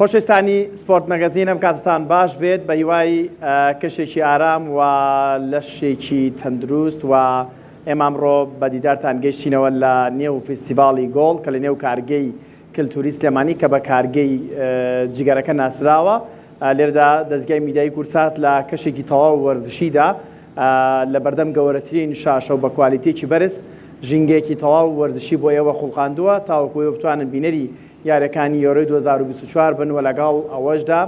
خۆشەویستانی سپۆرت مەگەزین ئەم کاتتان باش بێت بە هیوای کەشێکی ئارام و لەشێکی تەندروست و ئێمە ئەمڕۆ بە دیدارتان گەیشتینەوە لە نێو فیستیڤاڵی گۆڵ کە لە نێو کارگەی کلتوری سلێمانی کە بە کارگەی جگەرەکە ناسراوە لێرەدا دەزگای میدیایی کوردسات لە کەشێکی تەواو وەرزشیدا لە بەردەم گەورەترین شاشە و بە کوالیتێکی بەرز ژینگەیەکی تەواو وەرزشی بۆ ئێوە خوڵقاندووە تاوەکو ئێوە بتوانن بینەری یاریەکانی یۆرۆی 2024 بن و لەگەڵ ئەوەشدا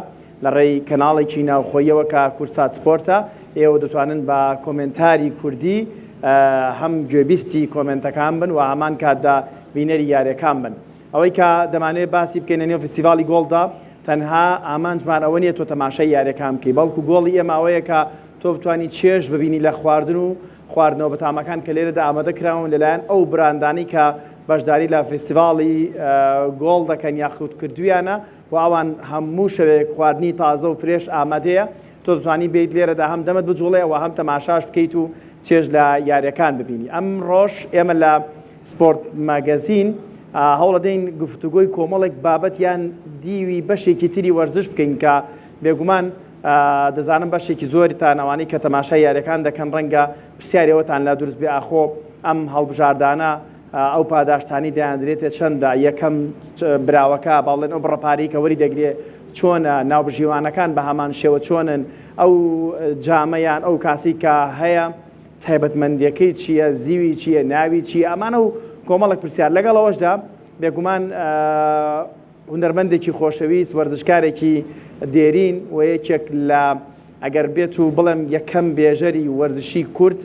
لە ڕێی کەناڵێکی ناوخۆییەوە کە کوردسات سپۆرتە ئێوە دەتوانن بە کۆمێنتاری کوردی هەم گوێبیستی کۆمێنتەکان بن و هەمان کاتدا بینەری یاریەکان بن. ئەوەی کە دەمانەوێت باسی بکەین لە نێو فیستیڤاڵی گۆڵدا تەنها ئامانجمان ئەوە نییە تۆ تەماشای یاریەکان بکەی بەڵکو گۆڵی ئێمە ئەوەیە کە تۆ بتوانی چێژ ببینی لە خواردن و خواردنەوە بەتامەکان کە لێرەدا ئامادە کراون لەلایەن ئەو براندانەی کە بەشداری لە فیستیڤاڵی گۆڵ دەکەن یاخود کردویانە و ئەوان هەموو شەوێک خواردنی تازە و fresh ئامادەیە تۆ دەتوانی بێیت لێرەدا هەم دەمت بجوڵێ و هەم تەماشاش بکەیت و چێژ لە یاریەکان ببینی. ئەمڕۆش ئێمە لە سپۆرت ماگەزین هەوڵەدەین گفتوگۆی کۆمەڵێک بابەت یان دیوی بەشێکی تری وەرزش بکەین کە بێگومان دەزانم بەشێکی زۆرتان ئەوانەی کە تەماشای یاریەکان دەکەن ڕەنگە پرسیاری ئەوەتان لا دروست بێ ئاخۆ ئەم هەڵبژاردانە ئەو پاداشتانەی دەیاندرێتێ چەندە، یەکەم براوەکە با بڵێن ئەو بڕە پارەی کە وەری دەگرێ چۆنە، ناوبژیوانەکان بە هەمان شێوە چۆنن، ئەو جامە یان ئەو کاسەی کە هەیە تایبەتمەندیەکەی چییە، زیوی چییە، ناوی چییە، ئەمانە و کۆمەڵێک پرسیار. لەگەڵ ئەوەشدا بێگومان هونەرمەندێکی خۆشەویست، وەرزشکارێکی دێرین و یەکێک لە ئەگەر بێت و بڵێم یەکەم بێژەری وەرزشی کورد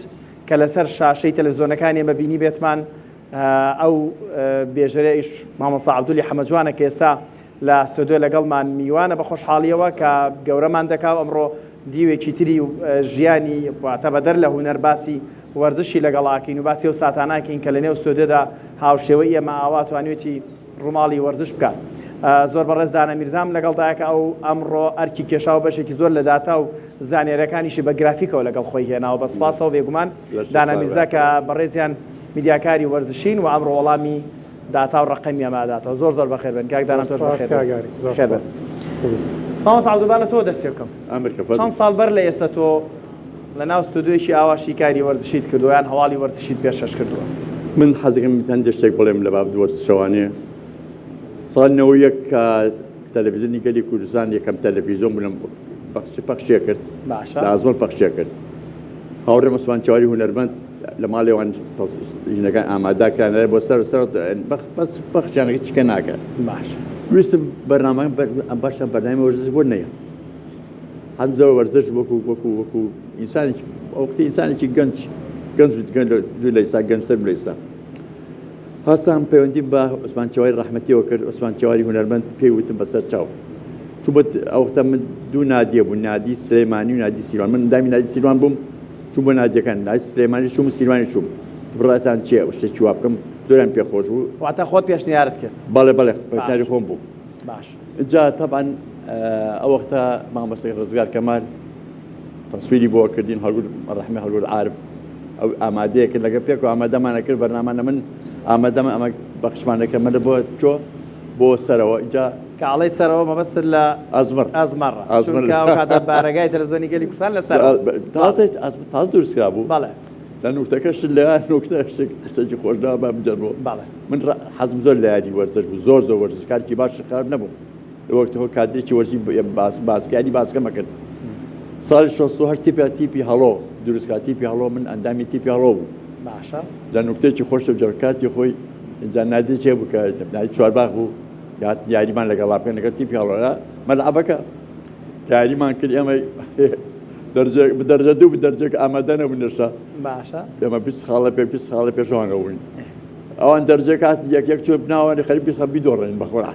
کە لەسەر شاشەی تەلەفزیۆنەکانی ئێمە بینیبێتمان ئەو بێژەرە ئیش مامۆستا عەبدولی حەمەجوانە کە ئێستا لە ستۆدیۆ لەگەڵمان میوانە بە خۆشحاڵیەوە کە گەورەمان دەکا و ئەمڕۆ دیوێکی تری ژیانی واتە بەدەر لە هونەر باسی وەرزشی لەگەڵاکەین و باسی ئەو ساتاناکەین کە لە نێو ستۆدیۆدا هاوشێوەی ئێمە ئاوا توانیوێتی ڕووماڵی وەرزش بکات. زۆر بەڕێز دانا میرزام لەگەڵدایە کە ئەو ئەمڕۆ ئەرکی کێشاوە بەشێکی زۆر لە داتا و زانیاریەکانیشی بە گرافیکەوە لەگەڵ خۆی هێناوە بە سوپاسەوە بێگومان دانا میرزا کە بەڕێزیان میدیاکاری وەرزشین و ئەمڕۆ وەڵامی داتا و ڕەقەمی ئەمە ئەداتەوە. زۆر زۆر بەخێر بێن کاک دانا تۆش بەخێر بێن. خێر بێن. مامۆستا عەبدول با لە تۆوە دەست پێ بکەم. چەند ساڵ بەر لە ئێستا تۆ لە ناو ستۆدیۆیەکی ئاوا شیکاری وەرزشیت کردووە یان هەواڵی وەرزشیت پێشکەش کردووە؟ من حەزەکەم هەندێک شتێک بڵێم لە بابەت وەرزشەوانێ. ساڵی 91 کە تەلەڤیزیۆنی گەلی کوردستان یەکەم تەلەڤیزیۆن بوو لەم پەخش پەخشێ کرد باشە لە ئازمەر پەخشێ کرد هاوڕێم عوسمان چواری هونەرمەند لە ماڵێوان ژنەکان ئامادە کرانە بۆ سەر سەر بەس پەخشیانەکە چیکە ناکە باشە ویستم بەرنامە باشە بەرنامە وەرزش بۆ نەیە هەم زۆر وەرزش وەکو وەکو وەکو ئینسانێکی ئەو وەختی ئینسانێکی گەنج گەنج گەنج دوو لە ئێستا گەنجتر لە ئێستا هەستام پەیوەندیم بە عوسمان چواری ڕەحمەتیەوە کرد عوسمان چواری هونەرمەند پێی وتم بەسەر چاو چوومە ئەو وەختە من دوو نادیە بوو نادی سلێمانی و نادی سیروان من ئەندامی نادی سیروان بووم چووم بۆ نادیەکان نادی سلێمانی چووم و سیروانی چووم بڕاتان چییە شتێکی وا بکەم زۆریان پێخۆش بوو واتە خۆت پێشنیارت کرد بەڵێ بەڵێ پێشنیاری خۆم بوو باش جا تەبعەن ئەو وەختە مامۆستای ڕزگار کەمال تەسویری بۆ کردین هەڵگورد ڕەحمی هەڵگورد عارف ئەو ئامادەیە کرد لەگە پێک و ئامادەمانە کرد بەرنامانە من ئامادەمە ئەمە بەخشمانەکە من بۆ چۆ بۆ سەرەوە جا کە ئەڵێی سەرەوە مەبەستت لە ئەزمڕ ئەزمەڕە چونکە ئەو کاتە بارەگای تەلەفزیۆنی گەلی کوردستان لە سەرەوە تازە تازە دروست کرابوو بەڵێ لە نوکتەکە شت لە نوکتە شتێک شتێکی خۆش نا با بجەربەوە بەڵێ من حەزم زۆر لە یاری وەرزش بوو زۆر زۆر وەرزش کارێکی باش خراپ نەبووم لە وەختەوە کادرێکی وەرزی باس باسکاری باسکەمە کرد ساڵی 68 تیپە تیپی هەڵۆ دروستکا تیپی هەڵۆ من ئەندامی تیپی هەڵۆ بوو باشە جا نوکتێکی خۆش جا کاتی خۆی جا نادێکی هەبوو کە نادی چوارباغ بوو یاریمان لەگەڵا بکەن لەگەڵ تیپی هەڵۆ مەلعەبەکە یاریمان کرد ئێمە دەرجە دەرجە دوو دەرجەک ئامادە نەبوون نەشا باشە ئێمە 20 خاڵە پێ 20 خاڵە پێشوانەوە بووین ئەوان دەرجە کات یەک یەک چۆن بناوانی خەریک بیست خەم بیدۆڕێن بەخۆرا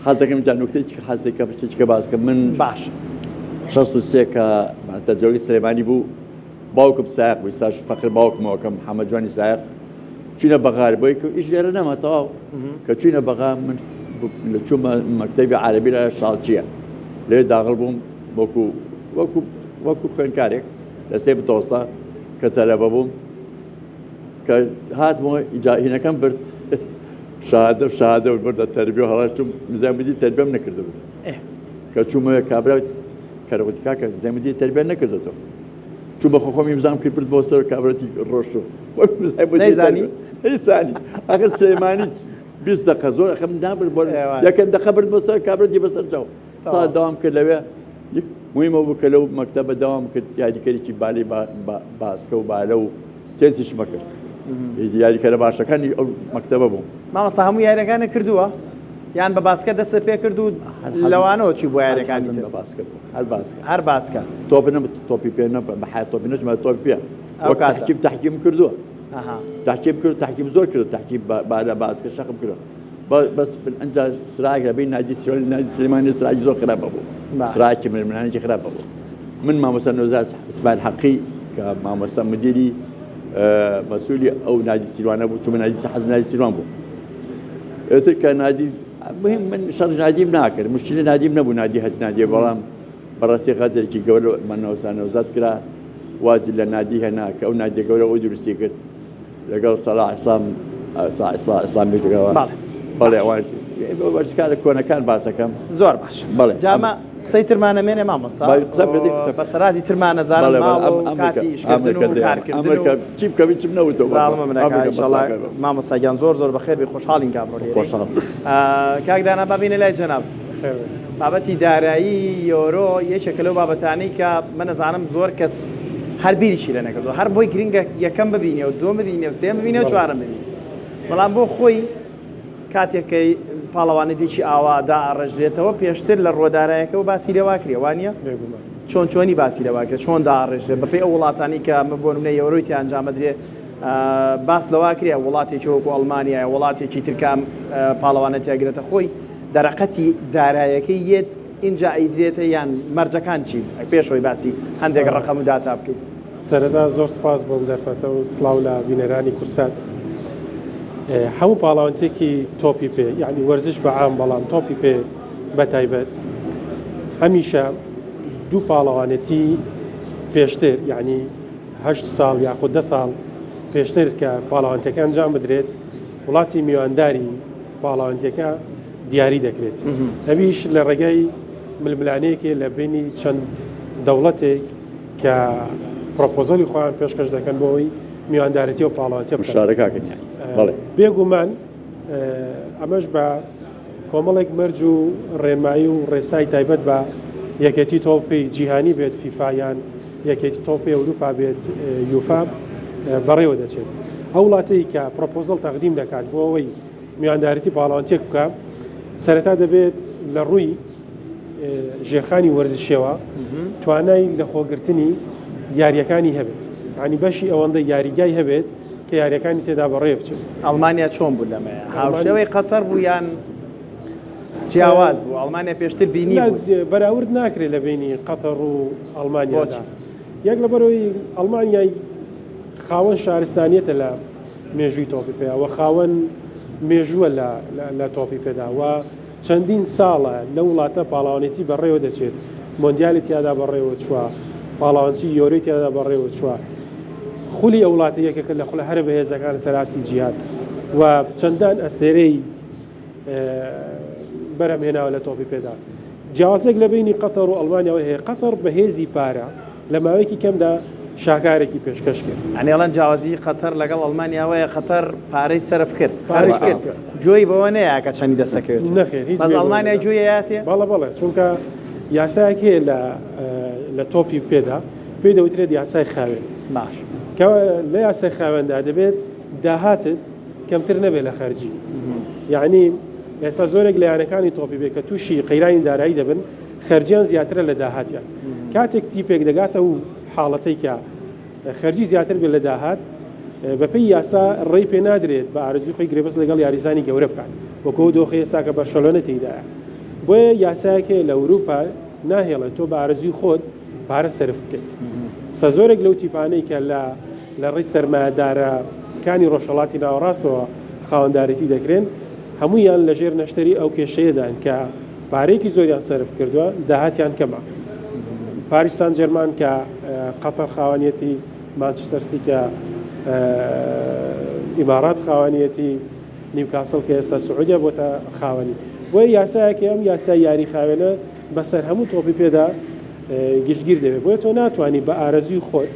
حەزەکەم جا نوکتەیەکی حەزەکەم شتێکی کە باس کەم من باش 63 کە تەجەوی سلێمانی بوو باوکم سایەق بوو ئێستاش فەقر باوکمەوە کەم محەممەد جوانی سایەق چوینە بەغا بۆی کە ئیش لێرە نەما تەواو کە چوینە بەغا من لە چوومە مەکتەبی عەرەبی لە شاڵچیە لێ داغڵ بووم وەکو وەکو وەکو خوێندکارێک لە سێ متەوەستە کە تەلەبە بووم کە هاتمەوە ئیجا هینەکەم برد. شەهادەم شەهادە بردە تەربیە و هەڵاتم مزای مدیر تەربیەم نەکردبوو کە چوومە کابرا کەرەوتی کاکە مزای مدیر تەربیە نەکردەوە چوو بە خۆم ئیمزام کرد برد بۆ سەر کابرەتی ڕۆشتو نەیزانی نەیزانی ئەخر سلێمانی 20 دقە زۆر ئەخم نابرد بۆ یەکە دقە برد بۆ سەر کابرەتی بەسەر چاو سا داوام کرد لەوێ مهمە بوو کە لەو مەکتەبە داوام کرد یاریکەرێکی بالی باسکە و بالە و تێزیشمە کرد یاریکەرە باشەکانی ئەو مەکتەبە بوو. مامۆستا هەموو یاریەکانت کردووە یان بە باسکە دەستت پێ کرد و لەوانەوە چووی بۆ یاریەکانی تر؟ بە باسکە بوو هەر باسکە. هەر باسکە. تۆپ نە تۆپی پێ نە بە حەیات تۆپی نەچوومە تۆپی پێ. وەک تەحکیم تەحکیم کردووە. تەحکیم کرد تەحکیم زۆر کرد تەحکیم بالە باسکە شەقم کردووە. بەس من ئەنجا سراک لە بین نادی سیۆن نادی سلێمانی سراکی زۆر خراپە بوو. سراکی ململانێکی خراپە بوو. من مامۆستا نۆزاد ئیسماعیل حەقی کە مامۆستا مدیری مەسوولی ئەو نادی سیروانە بوو چون نادی حەزم نادی سیروان بوو ئێتر کە نادی مهم من شەڕ نادیم ناکرد مشکلی نادیم نەبوو نادی هەچ نادیە بەڵام بەڕاستی غەدرێکی گەورە من نۆزا نۆزاد کرا وازی لە نادی هێنا کە ئەو نادیە گەورە ئەو دروستی کرد لەگەڵ سەڵاح عیسام عیسام لەگەڵ بەڵێ ئەوان وەرزشکارە کۆنەکان باسەکەم زۆر باش بەڵێ جامە قسەی ترمان نەمێنێ مامۆستا بەسەراتی ترمان نەزانم ماوە و کاتی ئیشکردن و کارکردن و چی بکەم هیچم نەوتەوە زاڵمە منەکە ئینشەڵا مامۆستا گیان زۆر زۆر بەخێر بێی خۆشحاڵین کە ئەمڕۆ لێرەی خۆشحاڵ کاک دانا با بینە لای جەنابت بابەتی دارایی یۆرۆ یەکێکە لەو بابەتانەی کە من ئەزانم زۆر کەس هەر بیریشی لێ نەکردووە هەر بۆی گرنگە یەکەم ببینێ و دووەم ببینێ و سێیەم ببینێ و چوارەم ببینێ بەڵام بۆ خۆی کاتێک کە پاڵەوانێتیی ئاوا دائەڕێژرێتەوە پێشتر لە ڕووە دارایەکەوە باسی لێواکرێ وانیە؟ بێگومان. چۆن چۆنی باسی لێواکرێ چۆن دائەڕێژرێ بەپێی ئەو وڵاتانەی کە بۆ نمونە یۆرۆی تیا ئەنجام ئەدرێ باس لەواکرێ وڵاتێکی وەکو ئەڵمانیا یا وڵاتێکی تر کە ئەم پاڵەوانێتیە ئەگرێتە خۆی دەرەقەتی دارایەکەی یەت ئینجا ئەیدرێتە یان مەرجەکان چین پێش ئەوەی باسی هەندێک ڕەقەم و داتا بکەین؟ سەرەتا زۆر سپاس بۆم دەرفەتە و سڵاو لە بینەرانی کورسات. هەموو پاڵاوانتێکی تۆپی پێ یعنی وەرزش بە عام بەڵام تۆپی پێ بە تایبەت هەمیشە دوو پاڵەوانێتی پێشتر یعنی هەشت ساڵ یاخود دە ساڵ پێشتر کە پاڵەوانتەکە ئەنجام بدرێت وڵاتی میوانداری پاڵەوانتیەکە دیاری دەکرێت ئەویش لە ڕێگای ململانێکێ لە بینی چەند دەوڵەتێک کە پرۆپۆزەلی خۆیان پێشکەش دەکەن بۆ ئەوەی میواندارێتی و پاڵەوانتیە بکەن. مشارەکە یانی بەڵێ. بێگومان ئەمەش بە کۆمەڵێک مەرج و ڕێنمایی و ڕێسای تایبەت بە یەکێتی تۆپی جیهانی بێت فیفا یان یەکێتی تۆپی ئەوروپا بێت یوفا بەڕێوە دەچێت. ئەو وڵاتەی کە پرۆپۆزەڵ تەقدیم دەکات بۆ ئەوەی میواندارێتی پاڵەوانتیەک بکە سەرەتا دەبێت لە ڕووی ژێرخانی وەرزشیەوە توانای لەخۆگرتنی یاریەکانی هەبێت ینی بەشی ئەوەندە یاریگای هەبێت کە یاریەکانی تێدا بەڕێ بچێت. ئەڵمانیا چۆن بوو لەمەیە؟ هاوشێوەی قەتەر بوو یان جیاواز بوو؟ ئەڵمانیا پێشتر بینی بوو. بەراورد ناکرێت لە بینی قەتەر و ئەڵمانیادا. یەک لەبەرەوەی ئەڵمانیای خاوەن شارستانیەتە لە مێژووی تۆپی پێ و خاوەن مێژووە لە تۆپی پێدا و چەندین ساڵە لەو وڵاتە پاڵاوانێتی بەڕێوە دەچێت، مۆندیالی تیادا بەڕێوە چووە، پاڵاوانتی یۆرۆی تیادا بەڕێوە چووە، خولی ئەو وڵاتە یەکێکە لە خولە هەرە بەهێزەکان لەسەر ئاستی جیهان و چەندان ئەستێرەی بەرهەم هێناوە لە تۆپی پێدا. جیاوازیەک لە بەینی قەتەر و ئەڵمانیاوە هەیە، قەتەر بەهێزی پارە لە ماوەیەکی کەمدا شاکارێکی پێشکەش کرد. یانی ئەڵێن جیاوازی قەتەر لەگەڵ ئەڵمانیا ئەوەیە قەتەر پارەی سەرف کرد خەرج کرد گوێی بەوە نەیا کە چەندی دەست ئەکەوێت نەخێر هیچ بەس ئەڵمانیا گوێی ئەیاتێ؟ بەڵێ بەڵێ چونکە یاسایەک هەیە لە لە تۆپی پێدا پێی دەوترێت یاسای خاوێن باش کە لە یاسای خاوێندا دەبێت داهاتت کەمتر نەبێت لە خەرجی یعنی ئێستا زۆرێک لە یانەکانی تۆپی پێ کە تووشی قەیرانی دارایی دەبن خەرجیان زیاترە لە داهاتیان. کاتێک تیپێک دەگاتە ئەو حاڵەتەی کە خەرجی زیاتر بێت لە داهات، بەپێی یاسا ڕێی پێ نادرێت بە ئارەزووی خۆی گرێبەست لەگەڵ یاریزانی گەورە بکات، وەکو ئەو دۆخەی ئێستا کە بەرشەلۆنە تێیدایە. بۆیە یاسایەک هەیە لە ئەوروپا ناهێڵێت تۆ بە ئارەزووی خۆت پارە سەرف بکەیت. سە زۆرێک لەو تیپانەی کە لە لە ڕێی سەرمایەدارەکانی ڕۆژهەڵاتی ناوەڕاستەوە خاوەندارێتی دەکرێن، هەموویان لەژێر نەشتەری ئەو کێشەیەدان کە پارەیەکی زۆریان سەرف کردووە، داهاتیان کەمە. پاریس سان جێرمان کە قەتەر خاوەنیەتی، مانچستەر ستی کە ئیمارات خاوەنیەتی، نیوکاسڵ کە ئێستا سعودیا بۆتە خاوەنی. بۆیە یاسایەکی ئەم یاسای یاری خاوێنە بەسەر هەموو تۆپی پێدا گشتگیر دەبێت. بۆیە تۆ ناتوانی بە ئارەزووی خۆت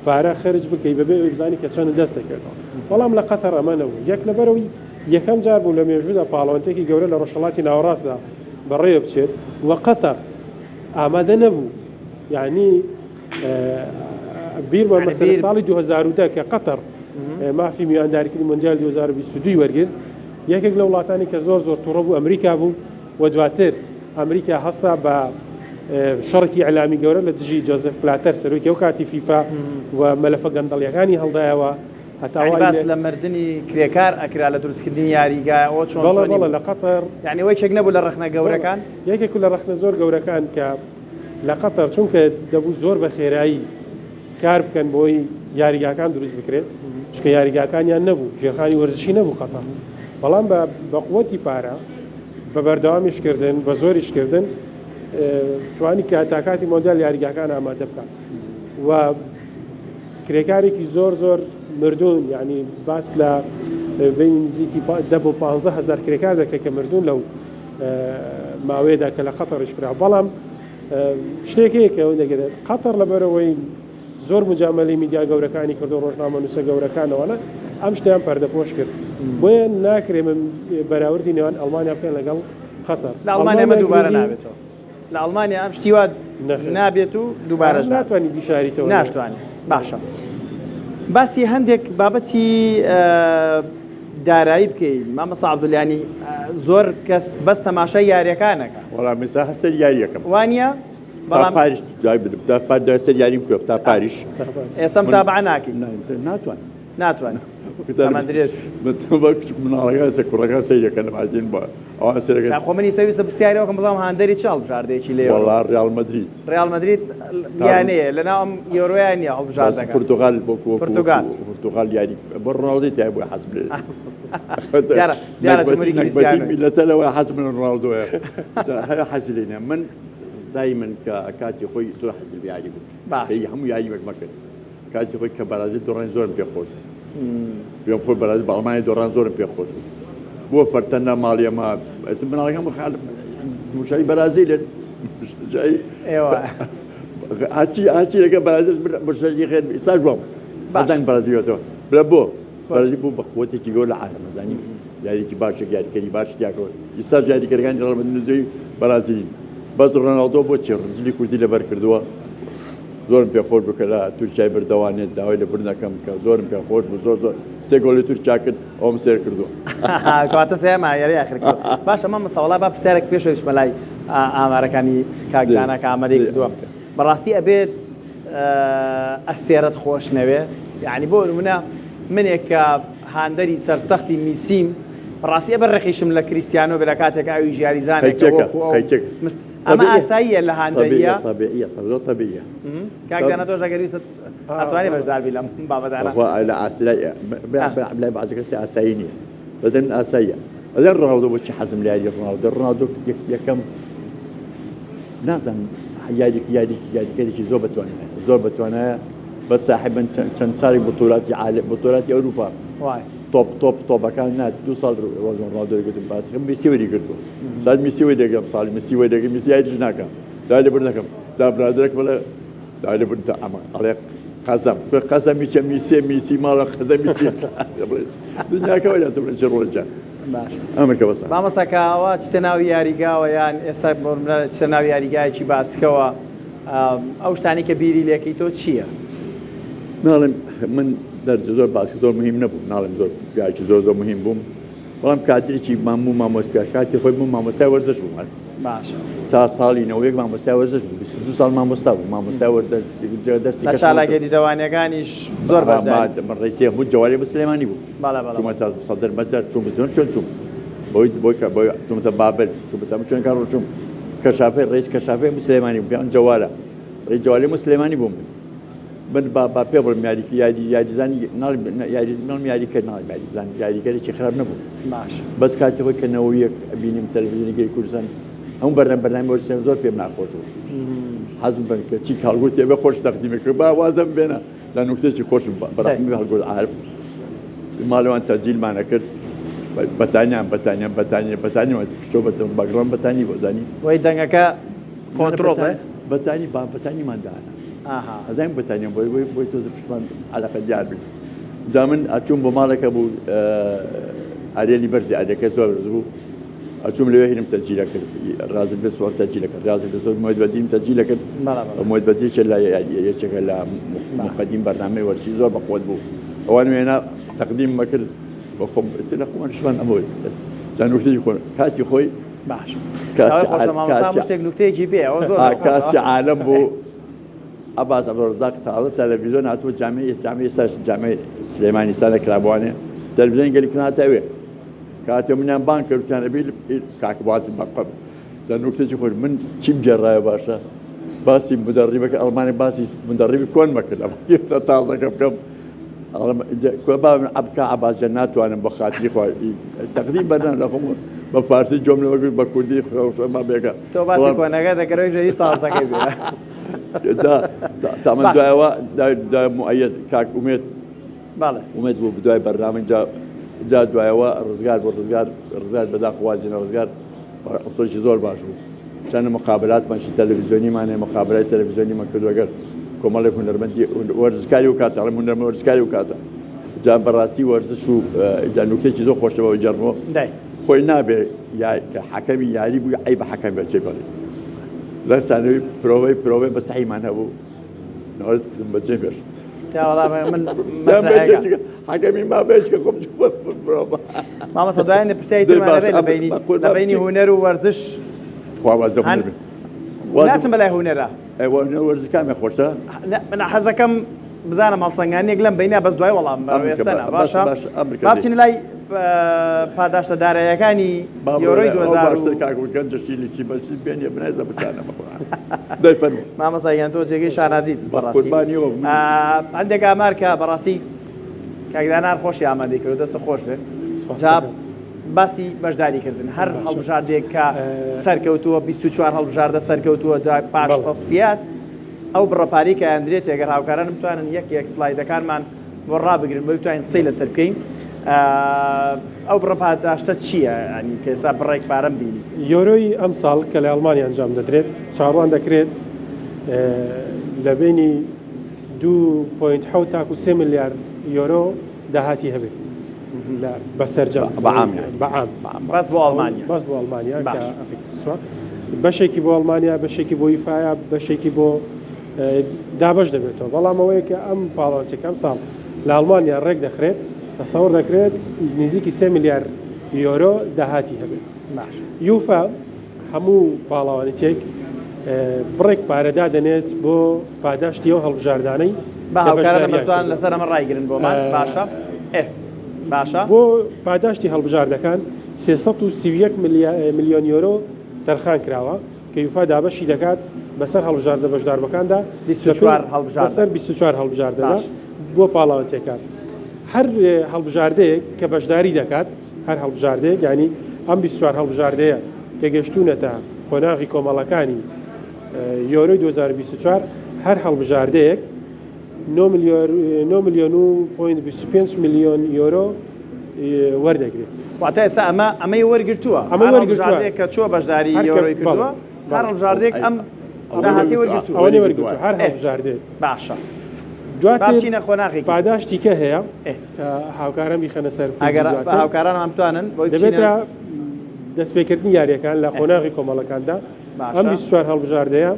پارە خەرج بکەی بەبێ ئەوەی بزانی کە چەندت دەست دەکەوێتەوە. بەڵام لە قەتەر ئەمە نەبوو. یەک لەبەرئەوەی یەکەم جار بوو لە مێژوودا پاڵەوانتێکی گەورە لە ڕۆژهەڵاتی ناوەڕاستدا بەڕێوە بچێت و قەتەر ئامادە نەبوو. یانی بیرمە مەسەلە ساڵی 2010 کە قەتەر مافی میوانداریکردنی مۆندیال 2022 وەرگرت یەکێک لە وڵاتانی کە زۆر زۆر تووڕە بوو ئەمریکا بوو و دواتر ئەمریکا هەستا بە شەڕێکی ئەلامی گەورە لە دژی جۆزف پلاتەر سەرۆکی ئەو کاتی فیفا و مەلەفە گەندەڵیەکانی هەڵدایەوە هەتا باس لە مردنی کرێکار ئەکرا لە دروستکردنی یاریگا ئەوە چۆن بەڵێ لە قەتەر یعنی ئەوە یەکێک نەبوو لە ڕەخنە گەورەکان یەکێک لە ڕەخنە زۆر گەورەکان کە لە قەتەر چونکە دەبوو زۆر بە خێرایی کار بکەن بۆی یاریگاکان دروست بکرێت چونکە یاریگاکانیان نەبوو ژێرخانی وەرزشی نەبوو قەتەر بەڵام بە بە قوتی پارە بە بەردەوامیشکردن بە زۆریشکردن توانی کە تا کاتی مۆندیال یاریگاکان ئامادە بکات و کرێکارێکی زۆر زۆر مردوون یعنی باس لە بین نزیکی 10 بۆ 15 هزار کرێکار دەکرێت کە مردوون لەو ماوەیەدا کە لە قەتەڕیش کرا بەڵام شتێک هەیە کە ئەوەی دەگەێت قەتەر لەبەرەوەی زۆر مجامەلی میدیا گەورەکانی کردو ڕۆژنامە نووسە گەورەکانەوەە ئەم شتیان پەردەپۆش کرد بۆیە ناکرێ من بەراوردی نێوان ئەڵمانیا بکەن لەگەڵ قەتەر لە ئەڵمانیا ئەمە دووبارە نابێتەوە لە ئەڵمانیا ئەم شتی وا نابێت و دووبارەش ناتوانانی بیشاریتەوە ناشتوانانی باشە باسی هەندێک بابەتی دارایی بکەی مامەسا عبدولیانی زۆر کەس بەس تەماشای یاریەکانەکە وەڵام ئێستا هەر سەر یاریەکەم وانە بەڵام پاریش دوای تا پار دوای سەر یاریم کرد تا پاریش ئێستا متابعە ناکەی ناتوان ناتوانێت تەمەن درێژ مناڵەکان سە کوڕەکان سەیرەکەن ماجین بە ئەوان سەیرەکەن خۆ منی سەویستە پرسیارەکەم بڵام هاندەری چ هەڵبژاردەیەکی لێ وەڵا ڕیال مەدرید ڕیال مەدرید یانەیە لەناو ئەم یۆرۆیان نییە هەڵبژاردەکە پرتغال بۆ پرتغال پرتغال یاری بۆ ڕۆناڵدۆی تای بۆ حەزم لێ دیارە دیارە جمهوری کریستیانۆ میلەتە لەوە حەزم لە ڕۆناڵدۆیە هەر حەزی لێ نییە من دایمن کە کاتی خۆی زۆر حەزم لە یاری بوو باش هەموو یاری مەکرد کاتی خۆی کە بەرازیل دۆڕانی زۆرم پێ خۆش بوو پێم خۆی بەرازیل بە ئەڵمانیا دۆڕان زۆرم پێ خۆش بوو بۆ فەرتە نە ماڵی ئەمە ئەتم مناڵەکەم موشای بەرازیلن جای ئێوە هەرچی هەرچی لەگە بەرازیل مشەجی خێر ئێستاش بۆم بەدەنگ بەرازیلەوە برا بۆ بەرازیل بوو بە قوتێکی گەورە لە عالەم ئەزانی یاریکی باشێک یاریکەری باش تیاکەوت ئیستا یاریکەرەکانی ڕیال مەدرید نزیک بەرازیلین بەس ڕۆناڵدۆ بۆ چی جلی کوردی لەبەر کردووە زۆرم پێ خۆش بوو کە لە تورکیای بردەوانێت داوای لە بردنەکەم کە زۆرم پێ خۆش بوو زۆر زۆر سێ گۆلی تورکیا کرد ئەوم سێر کردووە. کەواتە سێیەم یاری ئاخر کرد باشە مامۆستا وەڵا با پرسیارێک پێش ئەوەی بچمە لای ئامارەکانی کاک دانا کە ئامادەی کردووە بەڕاستی ئەبێت ئەستێرەت خۆش نەوێ یعنی بۆ نمونە منێک کە هاندەری سەرسەختی میسیم بەڕاستی ئەبێ ڕقیشم لە کریستیانۆ بێ لە کاتێک ئەویش یاریزانێکە وەکو ئەو ئەمە ئاساییە لە هاندەریە طبیعیە زۆر طبیعیە کاک دانا تۆش ئەگەر ویستت ئەتوانی بەشدار بی لەم بابەتانە خوا لە ئاسلای لای بەعزی کەسی ئاسایی نییە بەدەن من ئاساییە ئەڵێن ڕۆناڵدۆ بۆچی حەزم لە یاری ڕۆناڵدۆ ڕۆناڵدۆ یەکەم نازانم یاری یاری یاریکەرێکی زۆر بەتوانایە زۆر بەتوانایە بە ساحبن چەند ساڵی بطولاتی عالم بطولاتی ئەوروپا تۆپ تۆپ تۆپەکان نا دوو ساڵ ڕۆژ ڕۆناڵدۆی گوتم باسکەم میسی وەری گرتووە سال میسی وەری دەگرم ساڵی میسی وەری دەگرم میسی یاریش ناکەم دای لە بردنەکەم دا برادەرێک بڵێ دای لە بردن ئەمە ئەڵێ قەزەم کوێ قەزەمی چە میسێ میسی ماڵە قەزەمی چی دنیاکە وەریان تۆ بڵێ چ ڕۆژە باش ئەمر کە بەسە مامۆستا کاوە چتە ناو یاریگاوە یان ئێستا بۆ نمونە چتە ناو یاریگایەکی باسکەوە ئەو شتانی کە بیری لێکەی تۆ چییە؟ ناڵێم من دەرجە زۆر باسی زۆر مهم نەبوو ناڵێم زۆر پیاوێکی زۆر زۆر مهم بووم بەڵام کادرێکی ماموو مامۆستا کاتی خۆی بوو مامۆستای وەرزش بووم هەر باشە تا ساڵی 91 مامۆستای وەرزش بوو 22 ساڵ مامۆستا بوو مامۆستای وەرزش دەرسی لە چالاکیە دیدەوانیەکانیش زۆر بەشداریت من ڕئیسی هەموو جەواری بە سلێمانی بوو بەڵێ بەڵێ چوومە تا سەدر مەجەر چووم زۆر شوێن چووم بۆی بۆی کە بۆی چوومەتە بابل چوومەتە هەموو شوێنەکان ڕۆچووم کەشافەی ڕئیس کەشافەی هەموو سلێمانی بوو پێیان جەوالە ڕئیس جەوالی هەموو سلێمانی بووم من من با با پێ بڵێم یاری یاری یاریزانی ناڵێم یاری ناڵێم یاریکەر ناڵێم یاریزان یاریکەرێکی خراپ نەبوو باش بەس کاتی خۆی کە نەوەیەک ئەبینیم تەلەڤیزیۆنی کوردستان هەموو بەرنامە بەرنامەی وەرزشیان زۆر پێم ناخۆش بوو حەزم بن کە چی هەڵگورد تێبێ خۆش تەقدیمی کرد با وازم بێنە تا نوکتێکی خۆشم بەڕحمی هەڵگورد عارف ماڵەوان تەجیلمانە کرد. بەتانیان بەتانیان بەتانی بەتانی پشتۆ بەتەم باگڕان بەتانی بۆ زانی وەی دەنگەکە کۆنترۆڵ بێ بەتانی با بەتانیمان دانا ئەزانین بەتانیان بۆی بۆی بۆی تۆزە پشتمان عەلەقە دیار بێ جا من ئەچووم بۆ ماڵێکە بوو ئاریەلی بەرزی ئاریەکە زۆر بەرز بوو ئەچووم لەوێ هینم تەجیلە کرد ڕازی بێ سوار تەجیلە کرد ڕازی بێ سوار مۆید بەدیم تەجیلە کرد مۆید بەدی یەکێ لە یەکێکە لە مقدم بەرنامەی وەرزشی زۆر بەقوەت بوو ئەوان وێنا تەقدیم مەکرد بە خۆم ئیتر لە خۆمان شوان ئەمە جا نوکتەی خۆ کاتی خۆی باش کاسی خۆشە مامۆستا شتێک نوکتەیەکی پێ ئەوە زۆر کاسی عالم بوو عەباس عەبدولڕەزاق تازە تەلەڤیزیۆن هاتبوو جامیعی جامیعی سەر جامیعی سلێمانی سانە کرابوانێ تەلەڤیزیۆن گەلی کورد ئەوێ کاتێ منیان بانگ کرد وتیان ئەبی کاک باز بەقەب لە نوکتێکی خۆش من چیم گێڕایە باشە باسی مدەڕیبەکە ئەڵمانی باسی مدەڕیبی کۆن مەکرد لە تازەکە بکەم با عەباس جان ناتوانم بە خاتری خوا تەقدیم بەرنامە لە خۆم بە فارسی جۆم لەوە گرت بە کوردی خۆشەما بێگە تۆ باسی کۆنەکە دەکەرەوەی ژەری تازەکەی بێ تا من دوایەوە دوای مؤەید کاک ئومێد بەڵێ ئومێد بوو دوای بەرنامە جا جا دوایەوە ڕزگار بۆ ڕزگار ڕزگار بەداخ وازی نە ڕزگار ئەفسەرێکی زۆر باش بوو چەند مقابلاتمان چی تەلەڤیزیۆنیمان هەیە مقابلای تەلەڤیزیۆنیمان کردو ئەگەر کۆمەڵێک هونەرمەندی وەرزشکاری و کاتە ئەڵێم هونەرمەند وەرزشکاری و کاتە جا بەڕاستی وەرزش و جا نوکتێکی زۆر خۆشە بەوە جەرمەوە دای خۆی نابێ یا کە حەکەمی یاری بوو عەیبە حەکەم بێ چێ بڵێ لە سانەوی پرۆڤەی پرۆڤەی بە سەحیمان هەبوو نەوەرز کردم بە جێ بێش تا وەڵا من مەسرەحەکە حەکەمی ما بێش کە خۆم چوومە پرۆڤە مامۆستا دوایان پرسیاری دەی ترمان باش هەبێ لە ئەمر بەینی بە لە قوربان بەینی بچی هونەر و وەرزش خوا وازە هەن هونەر بێ واز ناچم بەلای هونەرە ئەوە هونەر وەرزش کامێ خۆشە نا من حەزەکەم بزانم هەڵسەنگاندنێک لەم بەینە بەس دوای وەڵام بە ئەمرکە ئێستا نا باشە باشە باشە ئەمرکە با دەی بچینە لای پاداشتە داراییەکانی با بڕۆ یۆرۆی لای ئەوە 2000 باشتر کاک و گەنجە شیلێکی بەرچی بێنێ بنایزە بچانە بە قورئان دەی فەرموو مامۆستا گیان تۆ جێگەی شانازیت بە بەڕاستی قوربانی ئەوە من هەندێک ئامار کە بەڕاستی کاک دانار خۆشی ئامادەی کردو دەستت خۆش بێت سپاس جا دەکەم. باسی بەشداری کردن هەر باشە. هەڵبژاردێک کە سەرکەوتووە 24 هەڵبژاردە سەرکەوتووە دوای پاش بەڵێ. تەسفیات ئەو بڕە پارەی کە ئەندرێت ئەگەر هاوکارانم بتوانن یەک یەک سلایدەکانمان بۆ ڕابگرن بۆی بتوانین قسەی لەسەر بکەین ئەو بڕە پاداشتە چییە ینی کە ئێستا بڕێک پارەم بینی یۆرۆی ئەمساڵ کە لە ئەڵمانیا ئەنجام دەدرێت چاوەڕوان دەکرێت لە بینی 2.7 تاکو 3 ملیار یۆرۆ داهاتی هەبێت لە بەسەرجەم بەعام یانی. بەعام بەس بۆ ئەڵمانیا بەس بۆ ئەڵمانیا کە باش. خستووە بەشێکی بۆ ئەڵمانیا بەشێکی بۆ یوفایا بەشێکی بۆ دابەش دەبێتەوە بەڵام ئەوەیە کە ئەم پاڵەوانێتیەکە ئەم ساڵ لە ئەڵمانیا ڕێک دەخرێت تەسەوڕ دەکرێت نزیکی 3 ملیار یۆرۆ داهاتی هەبێت باش یوفا هەموو پاڵەوانێتیەک بڕێک پارە دادەنێت بۆ پاداشتی ئەو هەڵبژاردانەی با کە هاوکارانم بەشداریان بتوان کردووە. لەسەر ئەمە ڕایگرن بۆمان باشە ئێ باشە بۆ پاداشتی هەڵبژاردەکان 331 ملیۆن یۆرۆ تەرخان کراوە کە یوفا دابەشی دەکات بەسەر هەڵبژاردە بەشداربووەکاندا 24 هەڵبژاردە بەسەر 24 هەڵبژاردەدا باش. بۆ پاڵاوتێکان هەر هەڵبژاردەیەک کە بەشداری دەکات هەر هەڵبژاردەیەک یانی ئەم 24 هەڵبژاردەیە کە گەشتوونەتە قۆناغی کۆمەڵەکانی یۆرۆی 2024 هەر هەڵبژاردەیەک 9 ملیۆن و point 25 ملیۆن یۆرۆ وەردەگرێت. واتە ئێستا ئەمە ئەمەی وەرگرتووە ئەمەی وەرگرتووە هەڵبژاردەیەک کە چووە بەشداری یۆرۆی کردووە هەر هەڵبژاردەیەک ئەم داهاتی وەرگرتووە ئەوەی وەرگرتووە هەر هەڵبژاردەیەک باشە دواتر بچینە قۆناغێکی پاداشتی کە هەیە کە هاوکاران بیخەنە سەر ئەگەر هاوکارانمان بتوانن بۆی دەبێتە دەستپێکردنی یاریەکان لە قۆناغی کۆمەڵەکاندا ئەم 24 هەڵبژاردەیە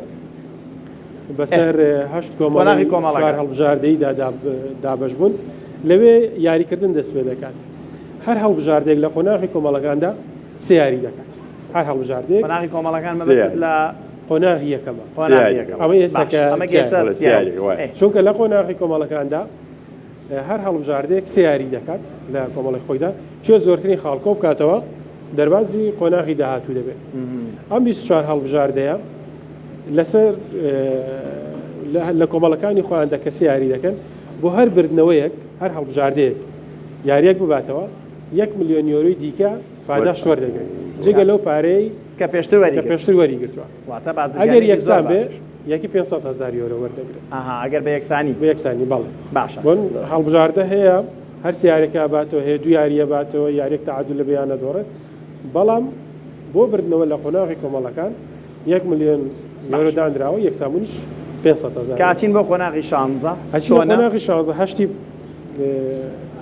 بەسەر هەشت کۆمەڵی چوار هەڵبژاردەیدا دابەش بوون لەوێ یاریکردن دەست پێ دەکات هەر هەڵبژاردێک لە قۆناغی کۆمەڵەکاندا سێ یاری دەکات هەر هەڵبژاردێک قۆناغی کۆمەڵەکان مەبەستت لە قۆناغی یەکەمە قۆناغی یەکەم ئەوە ئێستا کە ئەمە کە ئێستا بەڵێ، سێ یاری، وایە. چونکە لە قۆناغی کۆمەڵەکاندا هەر هەڵبژاردەیەک سێ یاری دەکات لە کۆمەڵی خۆیدا کێ زۆرترین خاڵ کۆ بکاتەوە دەربازی قۆناغی داهاتوو دەبێت ئەم 24 هەڵبژاردەیە لەسەر لە کۆمەڵەکانی خۆیاندا کە سێ یاری دەکەن بۆ هەر بردنەوەیەک هەر هەڵبژاردەیەک یاریەک بباتەوە یەک ملیۆن یۆرۆی دیکە پاداشت وەردەگرێت جگە لەو پارەی کە پێشتر وەری کە پێشتر وەری گرتووە واتە ئەگەر بازرگانیەکی زۆر یەکسان بێ باشیش یەکی 500 هەزار یۆرۆ وەردەگرێت ئەها ئەگەر بە یەکسانی بە یەکسانی بەڵێ باشە بۆن هەڵبژاردە هەیە. هەر سێ یاریەکە ئەباتەوە هەیە دوو یاری ئەباتەوە یاریەک تەعادول لە بێیان ئەدۆڕێت بەڵام بۆ بردنەوە لە قۆناغی کۆمەڵەکان یەک ملیۆن یۆرۆ باش. دانراوە یەکسانبوونیش 500 هەزار کە یۆرۆ. ئەچین بۆ قۆناغی شانزە ئەچینە چۆنە؟ قۆناغی شانزە هەشتی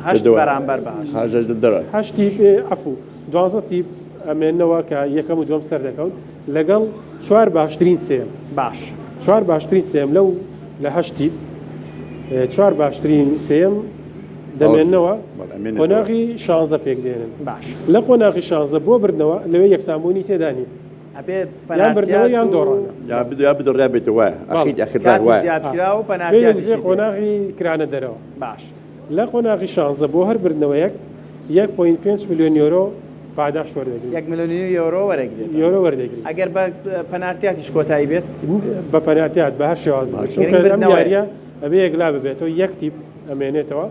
هەشت بەرامبەر بە هەشت. هەشت دەرە. هەشتی عەفو دوانزە تیپ ئەمێنەوە کە یەکەم و دووەم سەردەکەون لەگەڵ چوار باشترین سێیەم. باش. چوار باشترین سێیەم لەو لە هەشت تیپ چوار باشترین سێیەم دەمێنەوە قۆناغی شانزە پێک دێنن. باش. لە قۆناغی شانزە بۆ بردنەوە لەوێ یەکسانبوونی تێدا نییە. ئەبێ یان بردنەوە پەنارتیات یان و دۆڕانە. یا بدۆ یا بدۆڕ یا بێتەوە وایە. بەڵێ. ئەخیر ئەخیر ڕای کاتی وایە. زیادکراو و پێی پەنارتیاتیشی دەگوترێ دێ. قۆناغی کرانە دەرەوە. باش. لە قۆناغی شانزە بۆ هەر بردنەوەیەک یەک point پێنج ملیۆن یۆرۆ پاداشت وەردەگری. یەک ملیۆن و نیو یۆرۆ وەرەگرێت. یۆرۆ وەردەگری. ئەگەر بە پەنارتیاتیش کۆتایی بێت؟ بە پەنارتیات بە هەر شێوازێک بێت. باشە. چونکە گرنگ ئەم بردنەوەیە. یارییە ئەبێ یەکلا ببێتەوە، یەک تیپ ئەمێنێتەوە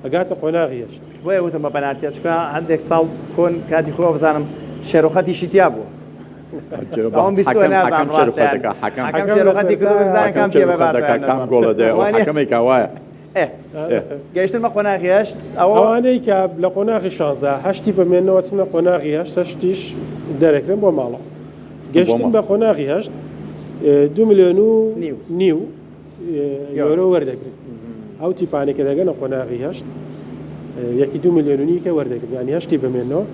ئەگاتە قۆناغی هەشت. بۆیە وتم بە پەنارتیات چونکە هەندێک ساڵ کۆن کاتی خۆی وابزانم شێرۆخەتیشی تیا بووە. ئەوم بیستووە حەکەم نازانم حەکەم ڕاستە یان شێرۆخەتەکە حەکەم حەکەم حەکەم شێرۆخەتی لەسەر کردووە تا بزانە حەکەم کام تیپە شێرۆخەت باتەوە دەکا یان کام نەبات. گۆڵە دەیە ئەو وانیە؟ حەکەمێکا وایە. ئێ گەیشتن بە قۆناغی هەشت ئەوە ئەوانەی کە لە قۆناغی شانزە هەشتی بمێنەوە چنە قۆناغی هەشت هەشتیش دەرەکرێن بۆ ماڵەوە بۆ گەشتن ماڵ. بە قۆناغی هەشت دو ملیۆن و نیو. نیو یۆرۆ یۆرۆ وەردەگرن ئەو تیپانەی کە دەگەنە قۆناغی هەشت یەکی دو ملیۆن و نیو کە وەردەگرن یانی هەشتی بمێنەوە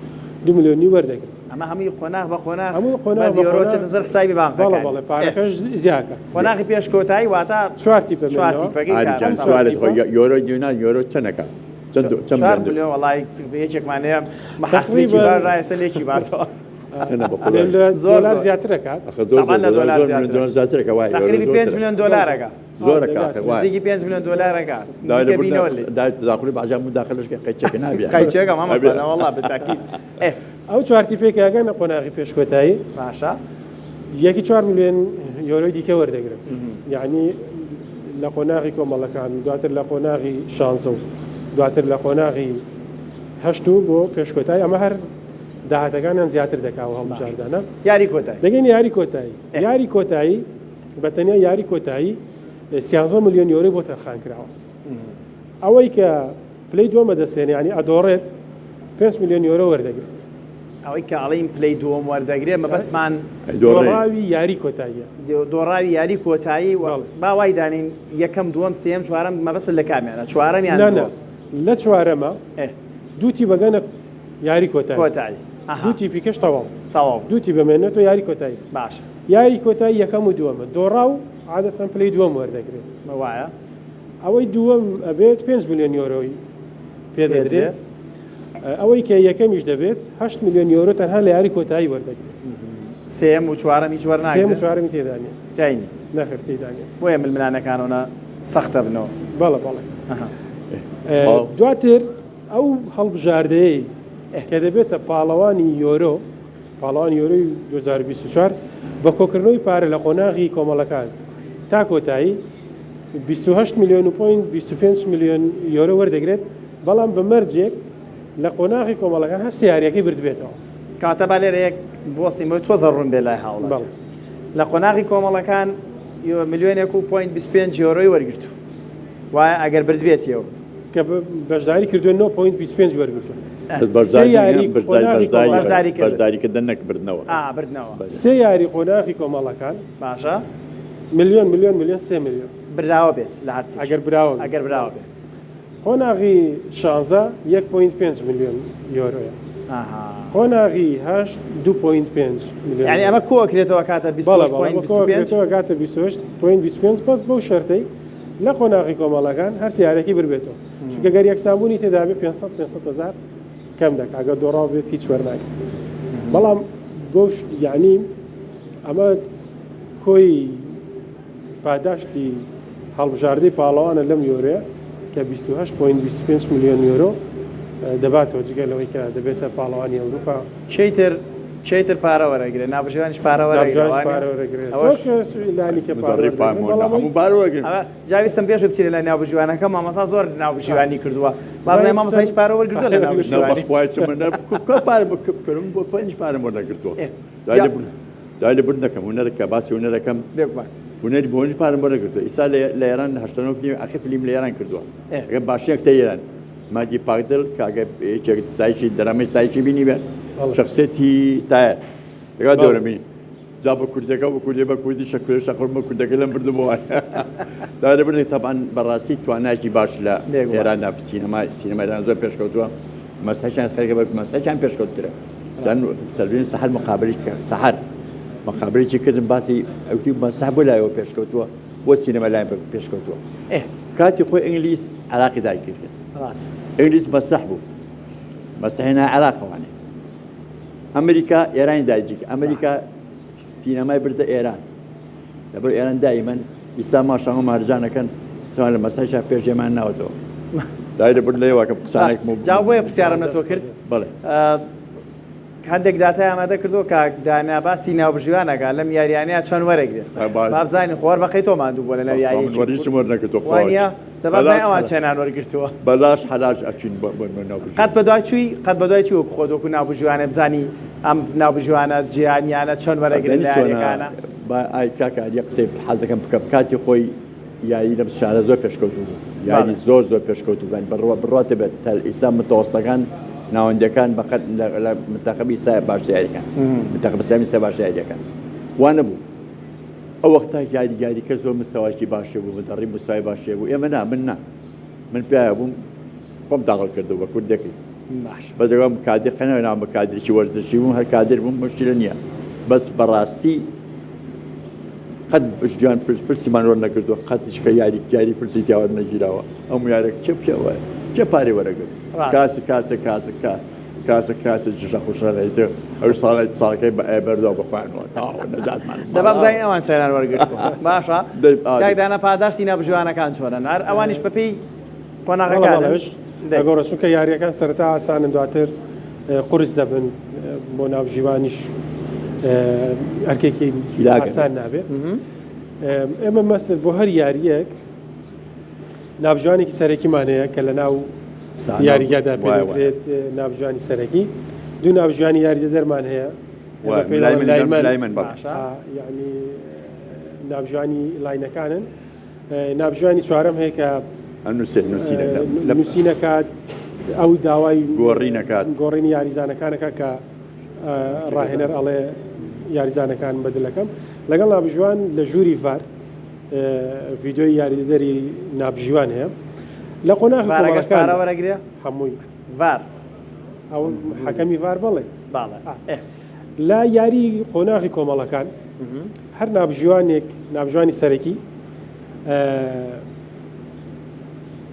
دو ملیۆن نیو وەردەگرن ئەمە هەمووی قۆناغ بە قۆناغ هەموو قۆناغ بەس بە یۆرۆ قۆناغ چێتە سەر حسابی بەڵێ بانقەکانی بەڵێ ئێ پارەکەش زیاکە قۆناغی پێش کۆتایی واتە چوار تیپە چوار مێنەوە تیپەکەی ئاری کە جان ئەم چوار سوالت تیپە خۆ یۆرۆ یونان یۆرۆ چەنەکە چەند چەند چوار ملیۆن دۆ ملیۆن وەڵای یەکێکمان هەیە محاسبێکی تقریبا باش ڕایستە لێکی باتەوە چەنە بە لە خودای لە زۆر دۆلار زۆر زیاترەکات ئەخە زۆر طبعا زۆر لە دۆلار دۆلار زۆر ملیۆن زیاترە دۆلار زیاترەکە وایە یۆرۆ تقریبی 5 زۆرترە ملیۆن دۆلارەکە زۆرە دەگات کاکە وایە نزیکی 5 ملیۆن دۆلارەکە داوای لە نزیکە بردنە بینەوە لێ داوای تداخلی بەعجام مداخلەش کە قەیچەکە نابێ قەیچێکە مامۆستا ئەبێ لا والله بالتاکید ئێ ئەو چوار تیپەی کە ئەگەنە قۆناغی پێش کۆتایی باشە یەکی چوار ملیۆن یۆرۆی دیکە وەردەگرن یعنی لە قۆناغی کۆمەڵەکان دواتر لە قۆناغی شانزە و دواتر لە قۆناغی هەشت و بۆ پێش کۆتایی ئەمە هەر داهاتەکانیان زیاتر دەکا و باشە هەڵبژاردانە یاری کۆتایی دەگەین یاری کۆتایی ئێ یاری کۆتایی بە تەنیا یاری کۆتایی سیانزە ملیۆن یۆرۆی بۆ تەرخان کراوە ئەوەی کە پلەی دووەم بەدەستێنێ یانی ئەدۆڕێت پێنج ملیۆن یۆرۆ وەردەگرێت. ئەوەی کە ئەڵێین پلەی دووەم وەردەگرێت مەبەستمان. دۆڕاوی یاری کۆتاییە. دۆڕاوی یاری کۆتایی و با وای دانێین یەکەم دووەم سێیەم چوارەم مەبەستت لە کامیانە چوارەم یان نا نا دووەم؟ لە چوارەمە دوو تیپ ئەگەنە یاری کۆتایی. کۆتایی ئەها. دوو تیپی کەش تەواو. تەواو. دوو تیپ ئەمێنێتەوە یاری کۆتایی. باشە. یاری کۆتایی یەکەم و دووەمە دۆڕاو عادەتەن پلەی دووەم وەردەگرێت. وایە. ئەوەی دووەم ئەبێت پێنج ملیۆن یۆرۆی پێدەدرێت، ئەوەی کە یەکەمیش دەبێت هەشت ملیۆن یۆرۆ تەنها لە یاری کۆتایی وەردەگرێت. سێیەم و چوارەم هیچ وەرناگرن؟ سێیەم و چوارەمی تێدا نییە. تیای نییە. نەخێر تێیدا نییە. بۆیە ململانێکان ئەونە سەختە بنەوە. بەڵێ بەڵێ. دواتر ئەو هەڵبژاردەیەی کە دەبێتە پاڵەوانی یۆرۆ، پاڵەوانی یۆرۆی 2024 بە کۆکردنەوەی پارە لە قۆناغی کۆمەڵەکان تا کۆتایی 28 ملیۆن و point 25 ملیۆن یۆرۆ وەردەگرێت، بەڵام بە مەرجێک لە قۆناغی کۆمەڵەکان هەر سێ یارییەکەی بردبێتەوە. کەواتە با لێرە یەک بوەستین بۆی تۆزە ڕوون بێت لای هاوڵاتی. لە قۆناغی کۆمەڵەکان ملیۆنێک و point 25 یۆرۆی وەرگرتوو وایە ئەگەر بردبێتیەوە. کە بەشداری کردووە نۆ point 25 وەرگرتووە. بەس سێ یاری بەشداری قۆناغی بەشداری کۆمەڵەکان. بەشداری کردن. بەشداری کردن نەک بردنەوە. ئا بردنەوە. سێ یاری قۆناغی کۆمەڵەکان. باشە. ملیۆن ملیۆن ملیۆن سێ ملیۆن. براوە بێت لە هەرچی. ئەگەر براوە بێت. ئەگەر براوە بێت. قۆناغی شانزە یەک point پێنج ملیۆن یۆرۆیە. ئاها. قۆناغی هەشت دوو point پێنج ملیۆن. یانی ئەمە کۆ ئەکرێتەوە ئەکاتە 28 point 25؟ کۆ ئەکرێتەوە ئەکاتە 28 point 25 بەس بەو شەرتەی لە قۆناغی کۆمەڵەکان هەر سێ یاریەکەی بربێتەوە چونکە گەر یەکسانبوونی تێدا بێ 500 500 هەزار کەم دەکات گەر دۆڕاو بێت هیچ وەرناگرێت بەڵام بۆش یعنی ئەمە کۆی پاداشتی هەڵبژاردەی پاڵەوانە لەم یۆرۆیە کە 28.25 ملیۆن یۆرۆ دەباتەوە جگە لەوەی کە دەبێتە پاڵەوانی ئەوروپا. کێی تر کێی تر پارە وەرەگرێ نابژیوانیش پارە وەرەگرێ نابژیوانیش وانیە پارە وەرەگرێ ئەوەش زۆر کەس لانی کە پارە مدەڕی وەردەگرن پامۆ بەڵام هەموو پارە وەرەگرن. ئەوە جا ویستم پێش بچینە لای ناوبژیوانەکە مامۆستا زۆر ناوبژیوانی کردووە با بزانین زانیم مامۆستا هیچ چەند پارە وەرگرتووە لە نا ناوبژیوانی بەخوای چ من کە پارە بکرم بۆ پێنج پارەم وەرنەگرتووە ئێ دوای جا لێ بردن دوای لێ بردن دەکەم هونەرەکە باسی هونەرەکەم بێگومان هونەری بۆ هونەری پارەم وەرنەگرتووە ئیستا لە لە ئێران هەشتا نۆ فیلم ئاخر فیلم لە ئێران کردووە ئێ ئەگەر باشترین ئەکتەری ئێران. مادی پاکدل کاکە یەکێک سایکی دەرامەی سایکی بینی بێ شخصێتی تایە لەگەڵ دەورە بینی جا بە کوردەکە بە کوردی بە کوردی شەکرە شەقڕ بە کوردەکە لەم بردبووە دا لە بردێک تەبان بەڕاستی توانایکی باش لە ئێراندا سینەما سینەما ئێران زۆر پێشکەوتووە مەسەکیان خەریکە بە مەسەکیان پێشکەوترە جان تەلوین سەحەر مقابلی سەحەر مقابلێکی کردن باسی ئەوتی مەسح بۆ لایەوە پێشکەوتووە بۆ سینەما لای پێشکەوتووە کاتی خۆی ئینگلیس عراقی داگیرکرد ڕاست ئینگلیس مەسح بوو مەسحینا عراقەوانێ ئەمریکا ئێرانی داگیر ئەمریکا سینەمای بردە ئێران لەبەر ئێران دائیمەن ئیسا ماشاڵڵا مهرجانەکەن توان لە مەسایشا پێش ئێمان ناوەتەوە دای لە برد لەوە کەم قسانێک مو جا بۆیە پرسیارم لە تۆ کرد بەڵێ هەندێک داتای ئامادە کردو کاک دانا باسی ناوبژیوانەکە لەم یاریانەیە چەند وەرەگرێت بابزانین خۆر بەقەی تۆ ماندوو بووە لە ناو یاریەکی وەریشم وەرنەگرتووە وانە دەبازای ئەوان چەنان وەرگرتووە بەلاش حەلاج ئەچین بۆ ناوبژیوان قەت بەدوای چووی قەت بەدوای چوو وەکو خۆت وەکو ناوبژیوانێ بزانی ئەم ناوبژیوانە جیهانیانە چۆن وەرەگرن لە یاریەکانە با ئای کاکە ئەریە قسەی حەزەکەم بکەم کاتی خۆی یاری لەم شارە زۆر پێشکەوتوو بوو یاری زۆر زۆر پێشکەوتوو بوو بڕوا بڕواتە بێت تا ئیسا متەوەستەکان ناوەندەکان بەقەت لە منتەخەبی سا باش یاریەکان منتەخەب ئیسلامی سا باش یاریەکان وا نەبوو ئەو وەختە یاری یاریکە زۆر مستەواکی باشێ بوو مدەڕی مستەوای باشێ بوو ئێمە نا من نا من پیاوە بووم خۆم داغڵ کردو بە کوردەکەی باش بەس دەگەڵم کادر قەنەوە ناوم بە کادرێکی وەرزشی بووم هەر کادر بووم مشکلە نییە بەس بەڕاستی قەت جوان پرس پرسیمان وەرنەگرتووە قەت هیچ کە یاری یاری پرسی تیا وەرنەگیراوە ئەم یارە کێ کێ کێ پارەی وەرەگرت کاسە کاسە کاسە کا کاسە کاسە جشە خوشە ئەو ساڵە ساڵەکەی بە بەردەوە بە خۆیانەوە تەواو نەجاتمان دەبا بزانین ئەوان چەندیان وەرگرتووە باشە کاک دانا پاداشتی نابژیوانەکان چۆنن هەر ئەوانیش بەپێی قۆناغەکانن دەگۆڕێت چونکە یاریەکان سەرەتا ئاسانن دواتر قورس دەبن بۆ ناوبژیوانیش ئەرکێکی ئاسان نابێت ئێمە مەسر بۆ هەر یاریەک ناوبژیوانێکی سەرەکیمان هەیە کە لە ناو یاریگادا پێدەکرێت ناوبژیوانی سەرەکی دوو ناوبژیوانی یاریدەدەرمان هەیە یعنی ناوبژیوانی لاینەکانن نابژوانی چوارەم هەیە کە نووسینەکات ئەو داوای گۆڕینەکات گۆڕینی یاریزانەکانەکە کە ڕاهێنەر ئەڵێ یاریزانەکان بەدلەکەم لەگەڵ نابژوان لە ژووری ڤار ڤیددیۆی یاریدەری نابژیوان هەیە لە قۆناغ وەرەگرێ هەمووی ڤار ئەو حەکەمی ڤار بڵێ باڵێ لە یاری قۆناغی کۆمەڵەکان هەر نابژیوانێک نابژوانی سەرەکی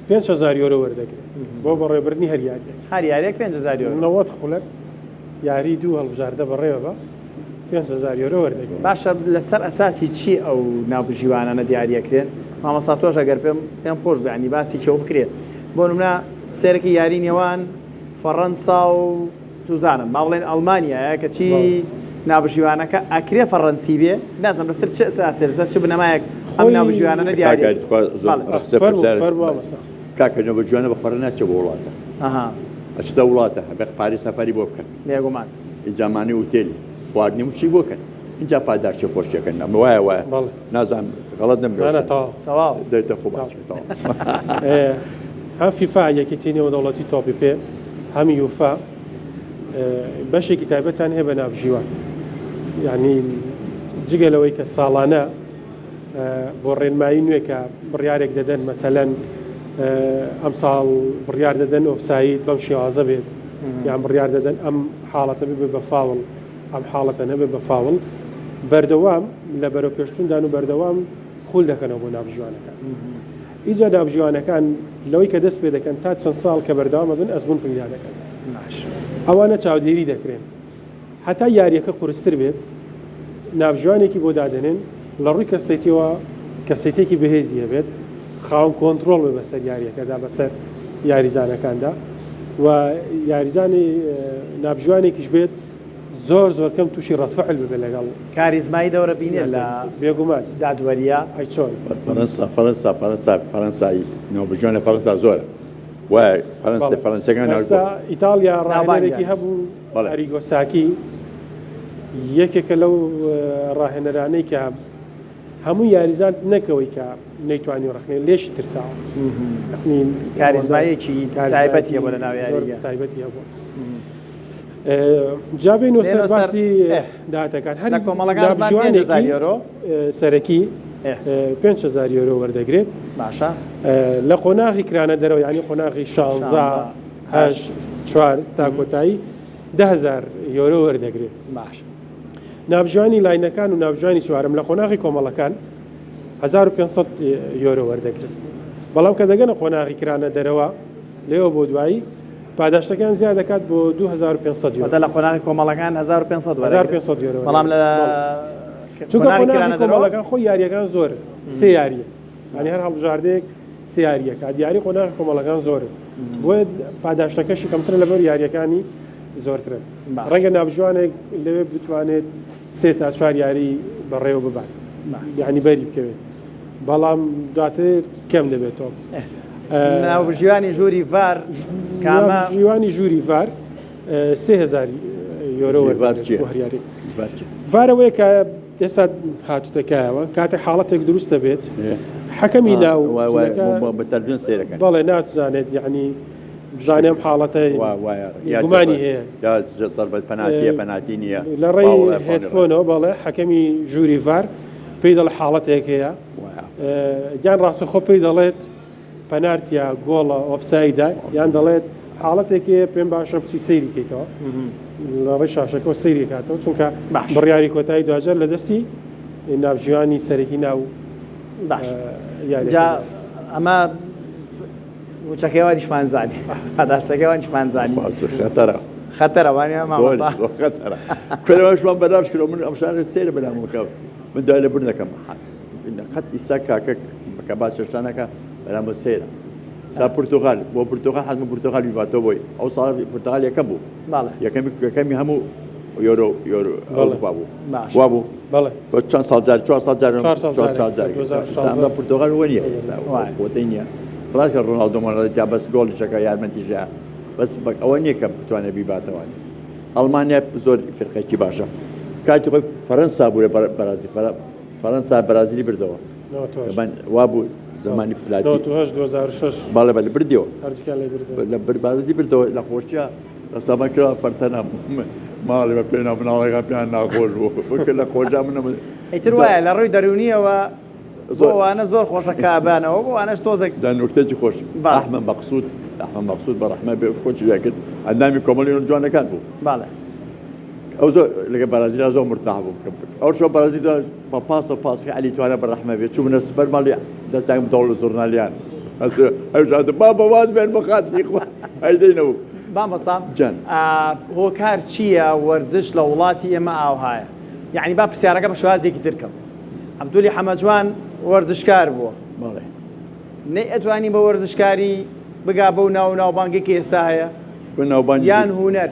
5هزار یۆرۆ وەردەگرێت بۆ بەڕێبردنی هەر یاریێک هەر یاریێک 5هزار یۆرۆ 90 خولەک یاری دوو هەڵبژاردە بەڕێوە بە 5هزار یۆرۆ وەردەگرێت باشە لەسەر ئەساسی چی ئەو ناوبژیوانانە دیاریەکرێن مامۆستا تۆش ئەگەر پێم پێم خۆش بێ باسی کێو بکرێت بۆ نمونە سێرەکی یاری نێوان فەڕەنسا و چوزانم با بڵێن ئەڵمانیایە کەچی ناوبژیوانەکە ئەکرێ فەڕەنسی بێ نازم لەسەر چ ئەساسێ لەسەر چ بنەمایەک ئەم ناوبژیوانانە دیاری کاکە ناوبژیوانە بە خۆرە ناچێ بۆ وڵاتە ئەچتە وڵاتە هەبێت پارەی سەفەری بۆ بکەن بێگومان ئینجا مانەی ئوتێلی خواردنی وچی بۆ کەن اینجا پاداشتی خۆشیەکەن نەم وایە وایە نازانم غەڵەت نەم تەواو دەیتە خۆ باسی تەواو هەم فیفا یەکێتی نێودەوڵەتی تۆپی پێ هەم یوفا بەشێکی تایبەتیان هەیە بە ناوبژیوان یعنی جگە لەوەی کە ساڵانە بۆ ڕێنمایی نوێ کە بڕیارێک دەدەن مەسەلەن ئەمساڵ بڕیار دەدەن ئۆفساید بەم شێوازە بێت یان بڕیار دەدەن ئەم حاڵەتە ببێ بە فاوڵ ئەم حاڵەتە نەبێ بە فاوڵ بەردەوام لە بەرەوپێشچووندان و بەردەوام خول دەکەنەوە بۆ ناوبژیوانەکان. ئیجا ناوبژیوانەکان لەوەی کە دەست پێ دەکەن تا چەند ساڵ کە بەردەوام ئەبن ئەزموون پەیدا دەکەن. باش. ئەوانە چاودێری دەکرێن. هەتا یارییەکە قورستر بێت ناوبژیوانێکی بۆ دادەنێن لە ڕووی کەسێتیەوە کەسێتیەکی بەهێزی هەبێت، خاوەن کۆنترۆڵ بێ بەسەر یارییەکەدا بەسەر یاریزانەکاندا و یاریزانی ناوبژیوانێکیش بێت زۆر زۆر کەم تووشی ڕەدفعل ببێت لەگەڵ. کاریزمای دەورە بینێ لە بێگومان دادوەریە. ئەی چۆن؟ فەرەنسا فەرەنسا فەرەنسا فەرەنسای ناوبژیوان لە فەرەنسا زۆرە وایە فەرەنسا فەرەنسیەکان ئێستا ئیتاڵیا ڕاهێنەرێکی هەبوو ئەریگۆ ساکی یەکێکە لەو ڕاهێنەرانەی کە. هەموو یاریزان نەکەوەی کە نەیتوانی ڕخنێ لێشی ترساوە. کاریزمایەکی تایبەتی هەبوو لە ناو یاریگە. تایبەتی هەبوو. جا بێینەوە سەر باسی داهاتەکان هەر لە کۆمەڵەکان 5000 یۆرۆ سەرەکی 5000 یۆرۆ وەردەگرێت باشە لە قۆناغی کرانە دەرەوە یعنی قۆناغی 16 هەشت چوار تا کۆتایی 10هزار یۆرۆ وەردەگرێت باشە نابژانی لاینەکان و نابژانی چوارم لە قۆناغی کۆمەڵەکان 1500 یۆرۆ وەردەگرن بەڵام کە دەگەنە قۆناغی کرانە دەرەوە لێوە بۆ دوایی پاداشتەکان زیاد دەکات بۆ 2500 یۆرۆ. واتە لە قۆناغی کۆمەڵەکان 1500 وەرەگرن. 1500 یۆرۆ بەڵام لە چونکە قۆناغی قۆناغی کرانە دەرەوە کۆمەڵەکان خۆی یارییەکان زۆرن سێ یارییە یانی هەر هەڵبژاردەیەک سێ یارییەکە دیاری قۆناغی کۆمەڵەکان زۆرن بۆیە پاداشتەکەشی کەمترە لەبەر یارییەکانی زۆرترن باش. ڕەنگە نابژوانێک لەوێ بتوانێت سێ تا چوار یاری بەڕێوە ببات یعنی بەری بکەوێت بەڵام دواتر کەم دەبێتەوە. ناوبژیوانی ژووری ڤار کامە؟ ناوبژیوانی ژووری ڤار 3000 یۆرۆ وەردەگرێت بۆ هەر یارییەک. ڤار ئەوەیە کە ئێستا هاتوتە کایەوە کاتێک حاڵەتێک دروست دەبێت حەکەمی ناو بەڵێ ناتزانێت یعنی بزانێ ئەم حاڵەتە گومانی هەیە لە ڕێی headphone ەوە بەڵێ حەکەمی ژووری ڤار پێی دەڵێ حاڵەتێک هەیە یان ڕاستەخۆ پێی دەڵێت پەنارتیا گۆڵە ئۆفسایدە یان دەڵێت حاڵەتێک هەیە پێم باشە بچی سەیری کەیتەوە لە ڕێی شاشەکەەوە سەیری کاتەوە چونکە باش. بڕیاری کۆتایی دواجار لە دەستی ناوجیوانی سەرەکی ناو باش یاریەکە جا ئەمە موچەکەی وانیشمان زانی پاداشتەکەی وانیشمان زانی خەتەرە خەتەرە وانە مامۆستا خەتەرە کورەوەشمان بەراش کرد من ئەم شارە سەیرە بەلامەکە من دوای لە بردن دەکەم قەت ئیسا کاکە کە باس شتانەکە بەلام بە سەیرە سا پرتغال بۆ پرتغال حەزم پرتغال بیباتەوە بۆی ئەو ساڵ پرتغال یەکەم بوو یەکەمی یەکەمی هەموو یۆرۆ یۆرۆ ئەوروپا بوو وا بوو بەڵێ بە چەند ساڵ جار چوار ساڵ جار چوار ساڵ چوار ساڵ جارێک، جار 2016. پرتغال وە نییە ئێستا وایە. قوتەی نییە ڕاستە ڕۆناڵدۆ مۆناڵدۆ بەس گۆڵیشەکە یارمەتیشە بەس بە ئەوە نییە کە بتوانێت بیباتەوە ئەڵمانیا زۆر فرقێکی باشە کاتی خۆی فەرەنسا بوو لە بەرازیل فەرەنسا بەرازیلی بردەوە زمان وا بوو زمانی پلاتی 2006 بەڵێ بەڵێ بردیەوە هەردووکیان لێ بردەوە لە بەرازیلی بردەوە لە خۆشیە لە سامان کرا فەرتەنە ماڵی بە پێنا مناڵەکان پێیان ناخۆش بوو بکە لە خۆشا منە ئیتر وایە لە ڕووی دەروونیەوە بۆ ئەوانە زۆر خۆشە کابانەوە بۆ ئەوانەش تۆزێک دا نوکتەیەکی خۆش ئەحمەد مەقسود ئەحمەد مەقسود بە ڕەحمە بێ کۆچی دوای کرد ئەندامی کۆمەڵی جوانەکان بوو بەڵێ ئەو زۆر لەگە بەرازیلا زۆر مرتاح بوو ئەو شۆ بەرازیل بە پاس و پاسکە عەلی توانا بە ڕەحمە بێ چوومنە سپەر ماڵی دەستانم دەوڵ زۆرنالیان ئەو بابە واز بێن بۆ خاتری خوا ئەی دەینەوە مامۆستا جان هۆکار چییە وەرزش لە وڵاتی ئێمە ئاوهایە یعنی با پرسیارەکە بە شێوازێکی تر کەم عەبدولی حەمەجوان وەرزشکار بووە بەڵێ نەی ئەتوانی بە وەرزشکاری بگا بەو ناو و ناوبانگەی کە ئێستا هەیە بە ناوبانگی یان هونەر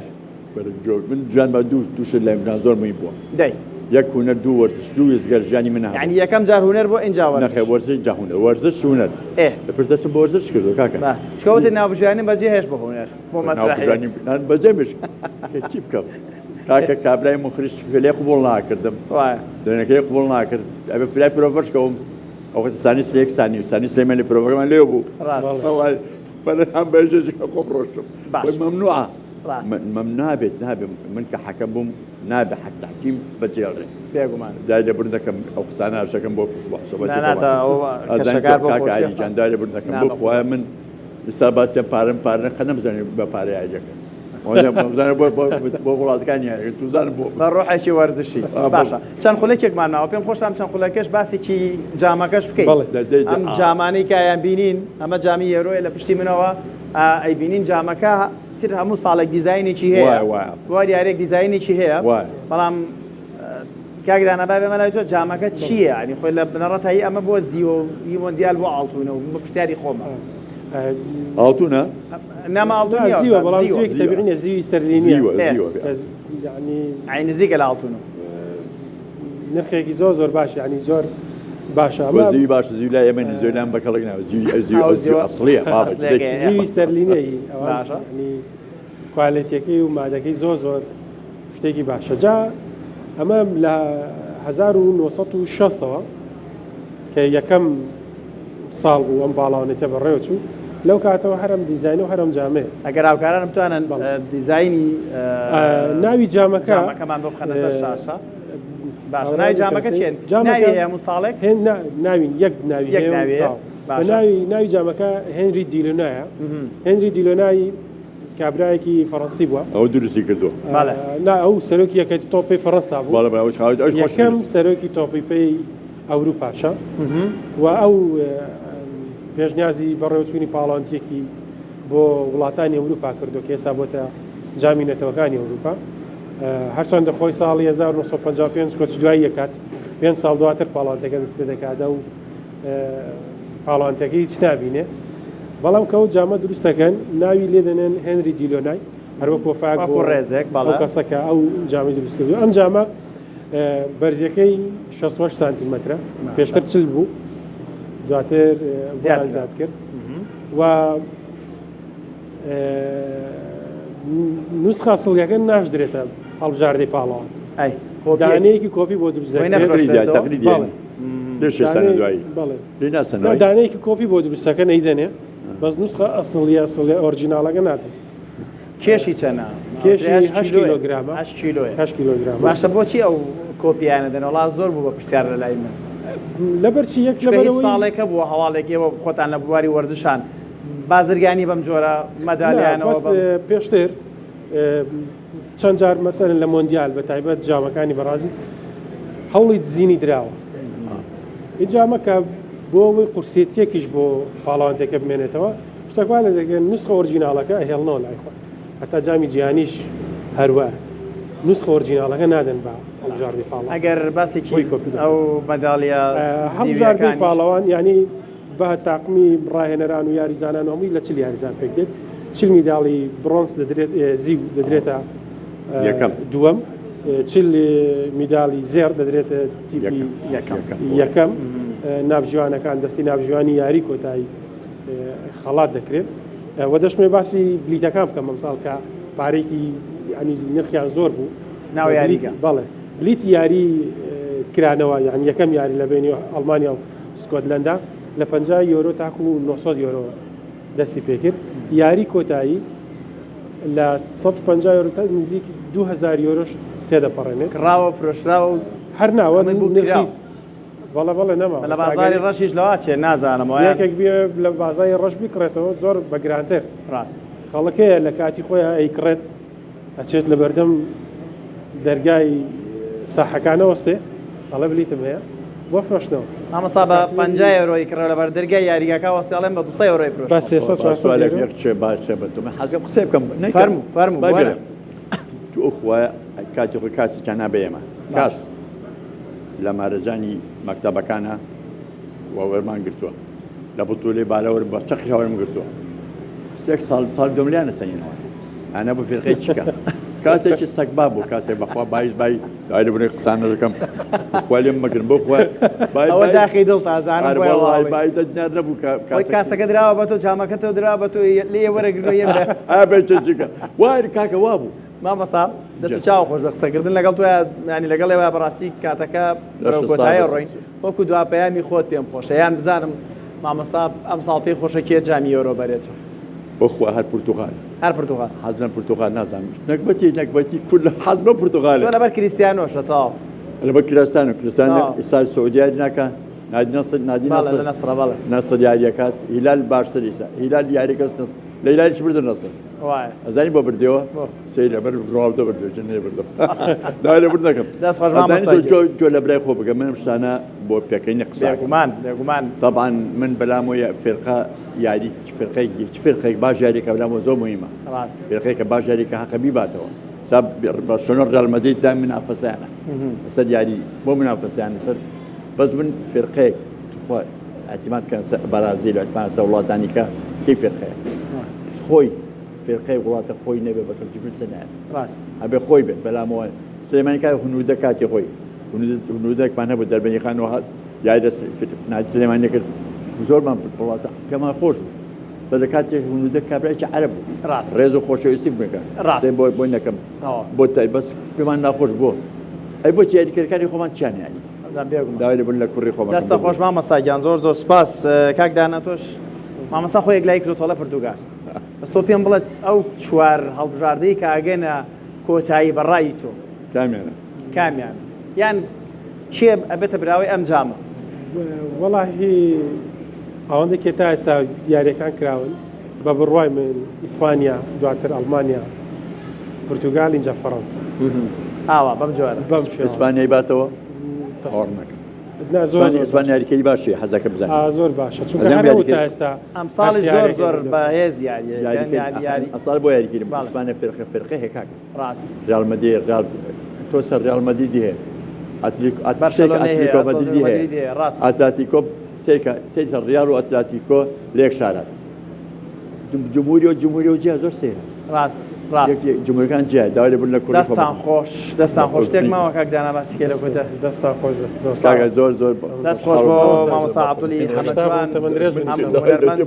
من ژیان بە دوو دوو شت لای منان زۆر مهم بووە دەی یەک هونەر دوو وەرزش دوو وێستگەر ژیانی من هەبوو یعنی یەکەم جار هونەر بۆ ئینجا وەرزش نەخێر وەرزش جا هونەر وەرزش هونەر ئێ لە پشت دەستم بۆ وەرزش کردووە کاکە با چونکە وتت ناوبژیوانیم بەجێ هێشت بۆ هونەر بۆ مەسرەحی ناوبژیوانی بەجێ مش چی بکەم کاکە کابرای موخریج لێ قبوڵ ناکردم وایە دەنەکەی قبوڵ ناکرد ئەبێ فرای پرۆڤەش کەوم ئەو وەخت سانی سلێک سانی و سانی سلێمان لە پرۆڤەکەمان لێ بوو ڕاست وەڵای بەڵام بەژێکی خۆم ڕۆشتم باش. خۆی مەمنوعە ڕاست. من مەم نابێت نابێت من کە حەکەم بووم نابێت حەک تحکیم بەجێڵێ بێگومان دای لێ بردن دەکەم ئەو قسانە شەکەم بۆ حساباتی نا نا تا ئەوە ئەزانی کەشەکار بۆ کاکە خۆشیە. عەلی جان دای لێ بردن دەکەم نا بۆ بە خوایە من ئیستا باسیان پارەم پارە قە نەمزانی بە پارە یاریەکەن بزانە بۆ وڵاتەکان یاریەکەن توزانم بۆ بە ڕۆحێکی وەرزشی باشە چەند خولەکێکمان ماوە پێم خۆشە ئەم چەند خولەکەش باسێکی جامەکەش بکەین ئەم جامانەی کە ئەیان بینین ئەمە جامی یۆرۆیە لە پشتی منەوە ئەیبینین جامەکە تر هەموو ساڵێک دیزاینێکی هەیە بۆ هەر یاریەک دیزاینێکی هەیە بەڵام کاک دانا با بێمە لای تۆ جامەکە چییە ینی خۆی لە بنەڕەت هەی ئەمە بۆ زیوە هی مۆندیال بۆ ئاڵتونە و پرسیاری خۆمە ئاڵتونە ناما ئاڵتون نییە زیوە بەڵام زیوە. زیوێکی تەبیعی نییە زیوی ستەرلینیە زیوە زیوە کە یعنی ئەی نزیکە لە ئاڵتون نرخێکی زۆر زۆر باش یعنی زۆر باشە بۆ ئەمە زیوی باشە زیوی لای ئێمە زیوی لام بەکەڵک ناوە زیوی زیوی ئەو ئەو زیوە زیوە ئەسڵیە بابە ئەسڵیەکەیە. زیوی ستەرلینیە هی ئەوان باشە. یعنی quality ەکەی و مادەکەی زۆر زۆر شتێکی باشە جا ئەمە لە 1960ەوە. کە یەکەم ساڵ بوو ئەم پاڵاوانێتیە بەڕێوە چوو، لەو کاتەوە هەر ئەم دیزاینە و هەر ئەم جامەیە. ئەگەر هاوکارانم بتوانن دیزاینی ناوی جامەکە جامەکەمان بۆ بخەنە سەر شاشە. باشە ناوی جامەکە چیە؟ ناوی هەیە هەموو ساڵێک؟ ناوی یەک ناوی یەک ناوی هەیە. باشە. ناوی ناوی جامەکە هێنری دیلۆنایە. هێنری دیلۆنای کابرایەکی فەڕەنسی بووە. ئەو دروستی کردووە. بەڵێ. نا ئەو سەرۆکی یەکێتی تۆپی پێی فەڕەنسا بوو. بەڵێ بەڵێ ئەوش ئەوش خۆش یەکەم سەرۆکی تۆپی پێی ئەوروپاشە و ئەو پێشنیازی بەڕێوەچوونی پاڵەوانتیەکی بۆ وڵاتانی ئەوروپا کردو کە ئێستا بۆتە جامی نەتەوەکانی ئەوروپا. هەرچەندە خۆی ساڵی 1955 کۆچ دوایی یەکات پێنج ساڵ دواتر پاڵەوانتەکە دەست پێ دەکات و پاڵەوانتەکە هیچ نابینێ بەڵام کە ئەو جامە دروست دەکەن ناوی لێ دەنێن هێنری دیلۆنای هەروەک وەفاک بۆ ڕێزێک بەڵێ کەسەکە ئەو جامی دروست کردو ئەم جامە بەرزیەکەی 68 سانتیمەترە پێشتر چل بوو دواتر زیاد زیاد کرد و نوسخە ئەسڵیەکە ناشدرێتە هەڵبژاردەی پاڵەوان. ئەی دانەیەکی کۆپی بۆ دروست دەکرێت. دانەیەکی کۆپی بۆ دروستەکە نەیدەنێ بەس نوسخە ئەسڵیە ئەسڵیە ئۆرجیناڵەکە نادەن. کێشی چەنە؟ کێشی هەشت کیلۆگرامە. هەشت کیلۆیە. هەشت کیلۆگرامە. باشە بۆچی ئەو کۆپیانە دەن؟ وەڵا زۆر بوو بە پرسیار لە لای من. لەبەرچی یەک چونکە هیچ ساڵێک هەبووە هەواڵێک ئێوە خۆتان لە بواری وەرزشان بازرگانی بەم جۆرە مەدالیانەوە بەس پێشتر چەند جار مەسەرن لە مۆندیال بە تایبەت جامەکانی بەڕازیل هەوڵی دزینی دراوە جامەکە بۆ ئەوەی قورسێتیەکیش بۆ پاڵاوانتەکە بمێنێتەوە شتەکان لە دەگەن نوسخە ئۆرجیناڵەکە ئەهێڵنەوە لای خۆی هەتا جامی جیهانیش هەروە نوسخە ئۆرجیناڵەکە نادەن بە هەڵبژاردەی پاڵەوان ئەگەر باسێکی ئەو مەدالیە هەڵبژاردەی پاڵەوان یعنی بە تاقمی ڕاهێنەران و یاریزانان و هەمووی لە 40 یاریزان پێک دێت 40 میداڵی بڕۆنز دەدرێت زیو دەدرێتە یەکەم دووەم 40 میداڵی زێڕ دەدرێتە تیپی یەکەم نابژیوانەکان دەستی نابژیوانی یاری کۆتایی خەڵات دەکرێت و دەشمێ باسی بلیتەکان بکەم ئەمساڵ کە پارێکی ینی نرخیان زۆر بوو ناو یاریگە بەڵێ بلیتی یاری کرانەوە یان یەکەم یاری لە بینی ئەڵمانیا و سکۆتلەندا لە 50 یۆرۆ تاکو 900 یۆرۆ دەستی پێکرد یاری کۆتایی لە 150 یۆرۆ تا نزیک 2000 یۆرۆش تێدەپەڕێنێت کڕاوە فرۆشراوە و هەر ناوە نرخی بەڵێ بەڵێ نەما لە بازاری ڕەشیش لەوا چێ نازانم وایە یەکێک بێ لە بازاری ڕەش بیکڕێتەوە زۆر بە گرانتر ڕاست خەڵکەیە لە کاتی خۆیان ئەیکڕێت ئەچێت لە بەردەم دەرگای ساحەکانە وەستێ ئەڵێ بلیتم هەیە بۆ فرۆشتنەوە مامۆستا بە 50 یۆرۆی کڕێ لە بەر دەرگای یاریگاکە وەستێ ئەڵێم بە 200 یۆرۆی فرۆشتم بە 300 400 یۆرۆ یەک چێ باشە بە تۆ من حەزم قسەی بکەم فەرموو فەرموو بۆ تو ئەو خوایە کاتی خۆی کاسێکیان نا بە ئێمە کاس لە مارەجانی مەکتەبەکانە و وەرمان گرتووە لە بتولەی بالەوەر بە چەقی هەوەرم گرتووە سێک ساڵ ساڵ دۆم لیان نەسەنینەوە ئەنە بۆ فێرقەی چیکە کاسێکی سەگبا بوو کاسێک بەخوا بایز بای دای لە بنەی قسان نەدەکەم خوا لێم مەگرن بۆ خوا ئەوە داخی دڵ تازانم بای دەدنار نەبوو کە خۆی کاسەکە دراوە بە تۆ جامەکە تۆ دراوە بە تۆ لێ وەرەگرن یەم بێ چیکە وای کاکە وابوو مامۆستا دەست و چاو خۆش بە قسەکردن لەگەڵ تۆ ینی لەگەڵ ئێوە بەڕاستی کاتەکە بەرەو کۆتایی ڕۆین وەکو دوا پەیامی خۆت پێم خۆشە یان بزانم مامۆستا ئەمساڵ پێی خۆشە کێ جامی یۆرۆ بەرێتەوە بەخوا هەر پرتوغال هەر پرتوغال حەزم پرتوغال نازانم نەگبەتی نەگبەتی کورد لە حەزم بە پرتوغال تۆ لەبەر کریستیانۆشە تەواو لەبەر کریستیانۆ کریستیانۆ ئێستا سعودیە ناکا نادی نەسر نادی نەسر لە نەسرە بەڵێ نەسر یاریەکات هیلال باشتر ئێستا هیلال یاریەکەس نەسر لە هیلالیش بردن نەسر وایە ئەزانی بۆ بردەوە سەیرە بەر ڕۆناڵدۆ بردەوە جن نەیبردەوە داوای لێ بردن دەکەم دەست خۆش مامۆستا ئەزانی تۆ تۆ لە برای خۆ بکە منم شتانە بۆ پێکەینی قسە بێگومان بێگومان طبعا من بەلامەوە فێرقە یاری فرقەیەک هیچ فرقێک باش یاریکە بەلامەوە زۆر مهمە ڕاست فرقێکە باش یاریکە حەقە بیباتەوە سا بەرشلۆنە ڕیال مەدرید دا منافەسەیانە لەسەر یاری بۆ منافەسەیان لەسەر بەس من فرقەیەک توخوا اعتماد بکەن سەر بەرازیل اعتماد سەر وڵاتانی کە کەی فرقەیە خۆی فرقەی وڵاتە خۆی نەبێ بە کەڵکی پرسە نایەت ڕاست ئەبێ خۆی بێت بەلامەوە سلێمانی کار هنوودە کاتی خۆی هنوودەکمان هەبوو دەربەنی خان و هات یاری لە نادی سلێمانی کرد زۆرمان وڵاتە پێمان خۆش بوو بە لە کاتێک هنوودە کابرایکی عەرەب بوو ڕاست ڕێز و خۆشەویستی بکە ڕاست بۆ بۆی نەکەم بۆ تای بەس پێمان ناخۆش بوو ئەی بۆ یاریکەرەکانی خۆمان چیان یانی؟ بێگومان. داوای لێبوردن لە کوڕی خۆم ئەکەم. دەستە خۆش مامۆستا گیان زۆر زۆر سپاس کاک دانا تۆش مامۆستا خۆی یەکلایی کردۆتەوە لە پرتوگال بەس تۆ پێم بڵێ ئەو چوار هەڵبژاردەی کە ئەگەنە کۆتایی بە ڕای تۆ کامیانە؟ کامیان یان کێ ئەبێتە براوەی ئەم جامە؟ وەڵاهی ئەوەندەی کە تا ئێستا یاریەکان کراون بە بڕوای من ئیسپانیا دواتر ئەڵمانیا پرتوگال اینجا فەڕەنسا. ئاوا بەم جۆرە. بەم شێوازە. ئیسپانیای باتەوە؟ باوەڕ ناکەم. نا زۆر زۆر ئیسپانیا یاریکەری باشی حەزەکە بزانێت. ئا زۆر باشە چونکە هەر ئەو تا ئێستا ئەمساڵیش زۆر زۆر بەهێز یاریەکەن یاری ئەمساڵ بۆ یاریکردن ئیسپانیا فرقە فرقە هەیە کاکە. ڕاست. ریال مەدرید ریال تۆ سەر ریال مەدریدی هەیە ئەتلیکۆ بەرشەلۆنەی هەیە ئەتلەتیکۆ مەدریدی هەیە ڕاست. ئەتلەتیکۆ سێکە سێ ریال و ئەتلەتیکۆ لە یەک شاران. جمهوری و جمهوری و جیا زۆر سەیرە. ڕاست ڕاست. جمهورەکان جیا داوای لێبوردن لە کوردی خۆم. دەستان خۆش دەستان خۆش شتێک ماوە کاک دانا باسی کەی لە کۆتا. دەستان خۆش بێت زۆر کاکە زۆر زۆر دەست خۆش بۆ مامۆستا عەبدولی حەمە جوان تەمەن درێژ بن ئەم هونەرمەند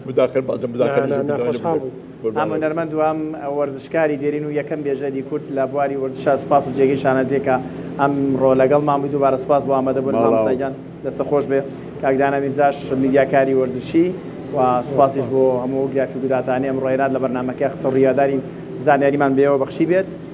مداخل بازم مداخل نا نا خۆشحاڵ بووین. ئەم هونەرمەند و ئەم وەرزشکاری دێرین و یەکەم بێژەری کورد لە بواری وەرزشا سوپاس و جێگەی شانازیە کە ئەمڕۆ لەگەڵمان بووی دووبارە سوپاس بۆ ئامادەبوونت مامۆستا گیان. دەستت خۆش بێ کاک دانا میرزاش میدیاکاری وەرزشی و سوپاسیش بۆ هەموو گرافیک و داتانەی ئەمڕۆ هێنات لە بەرنامەکەی خستە ڕوو هیوادارین زانیاریمان بێەوە بەخشی بێت.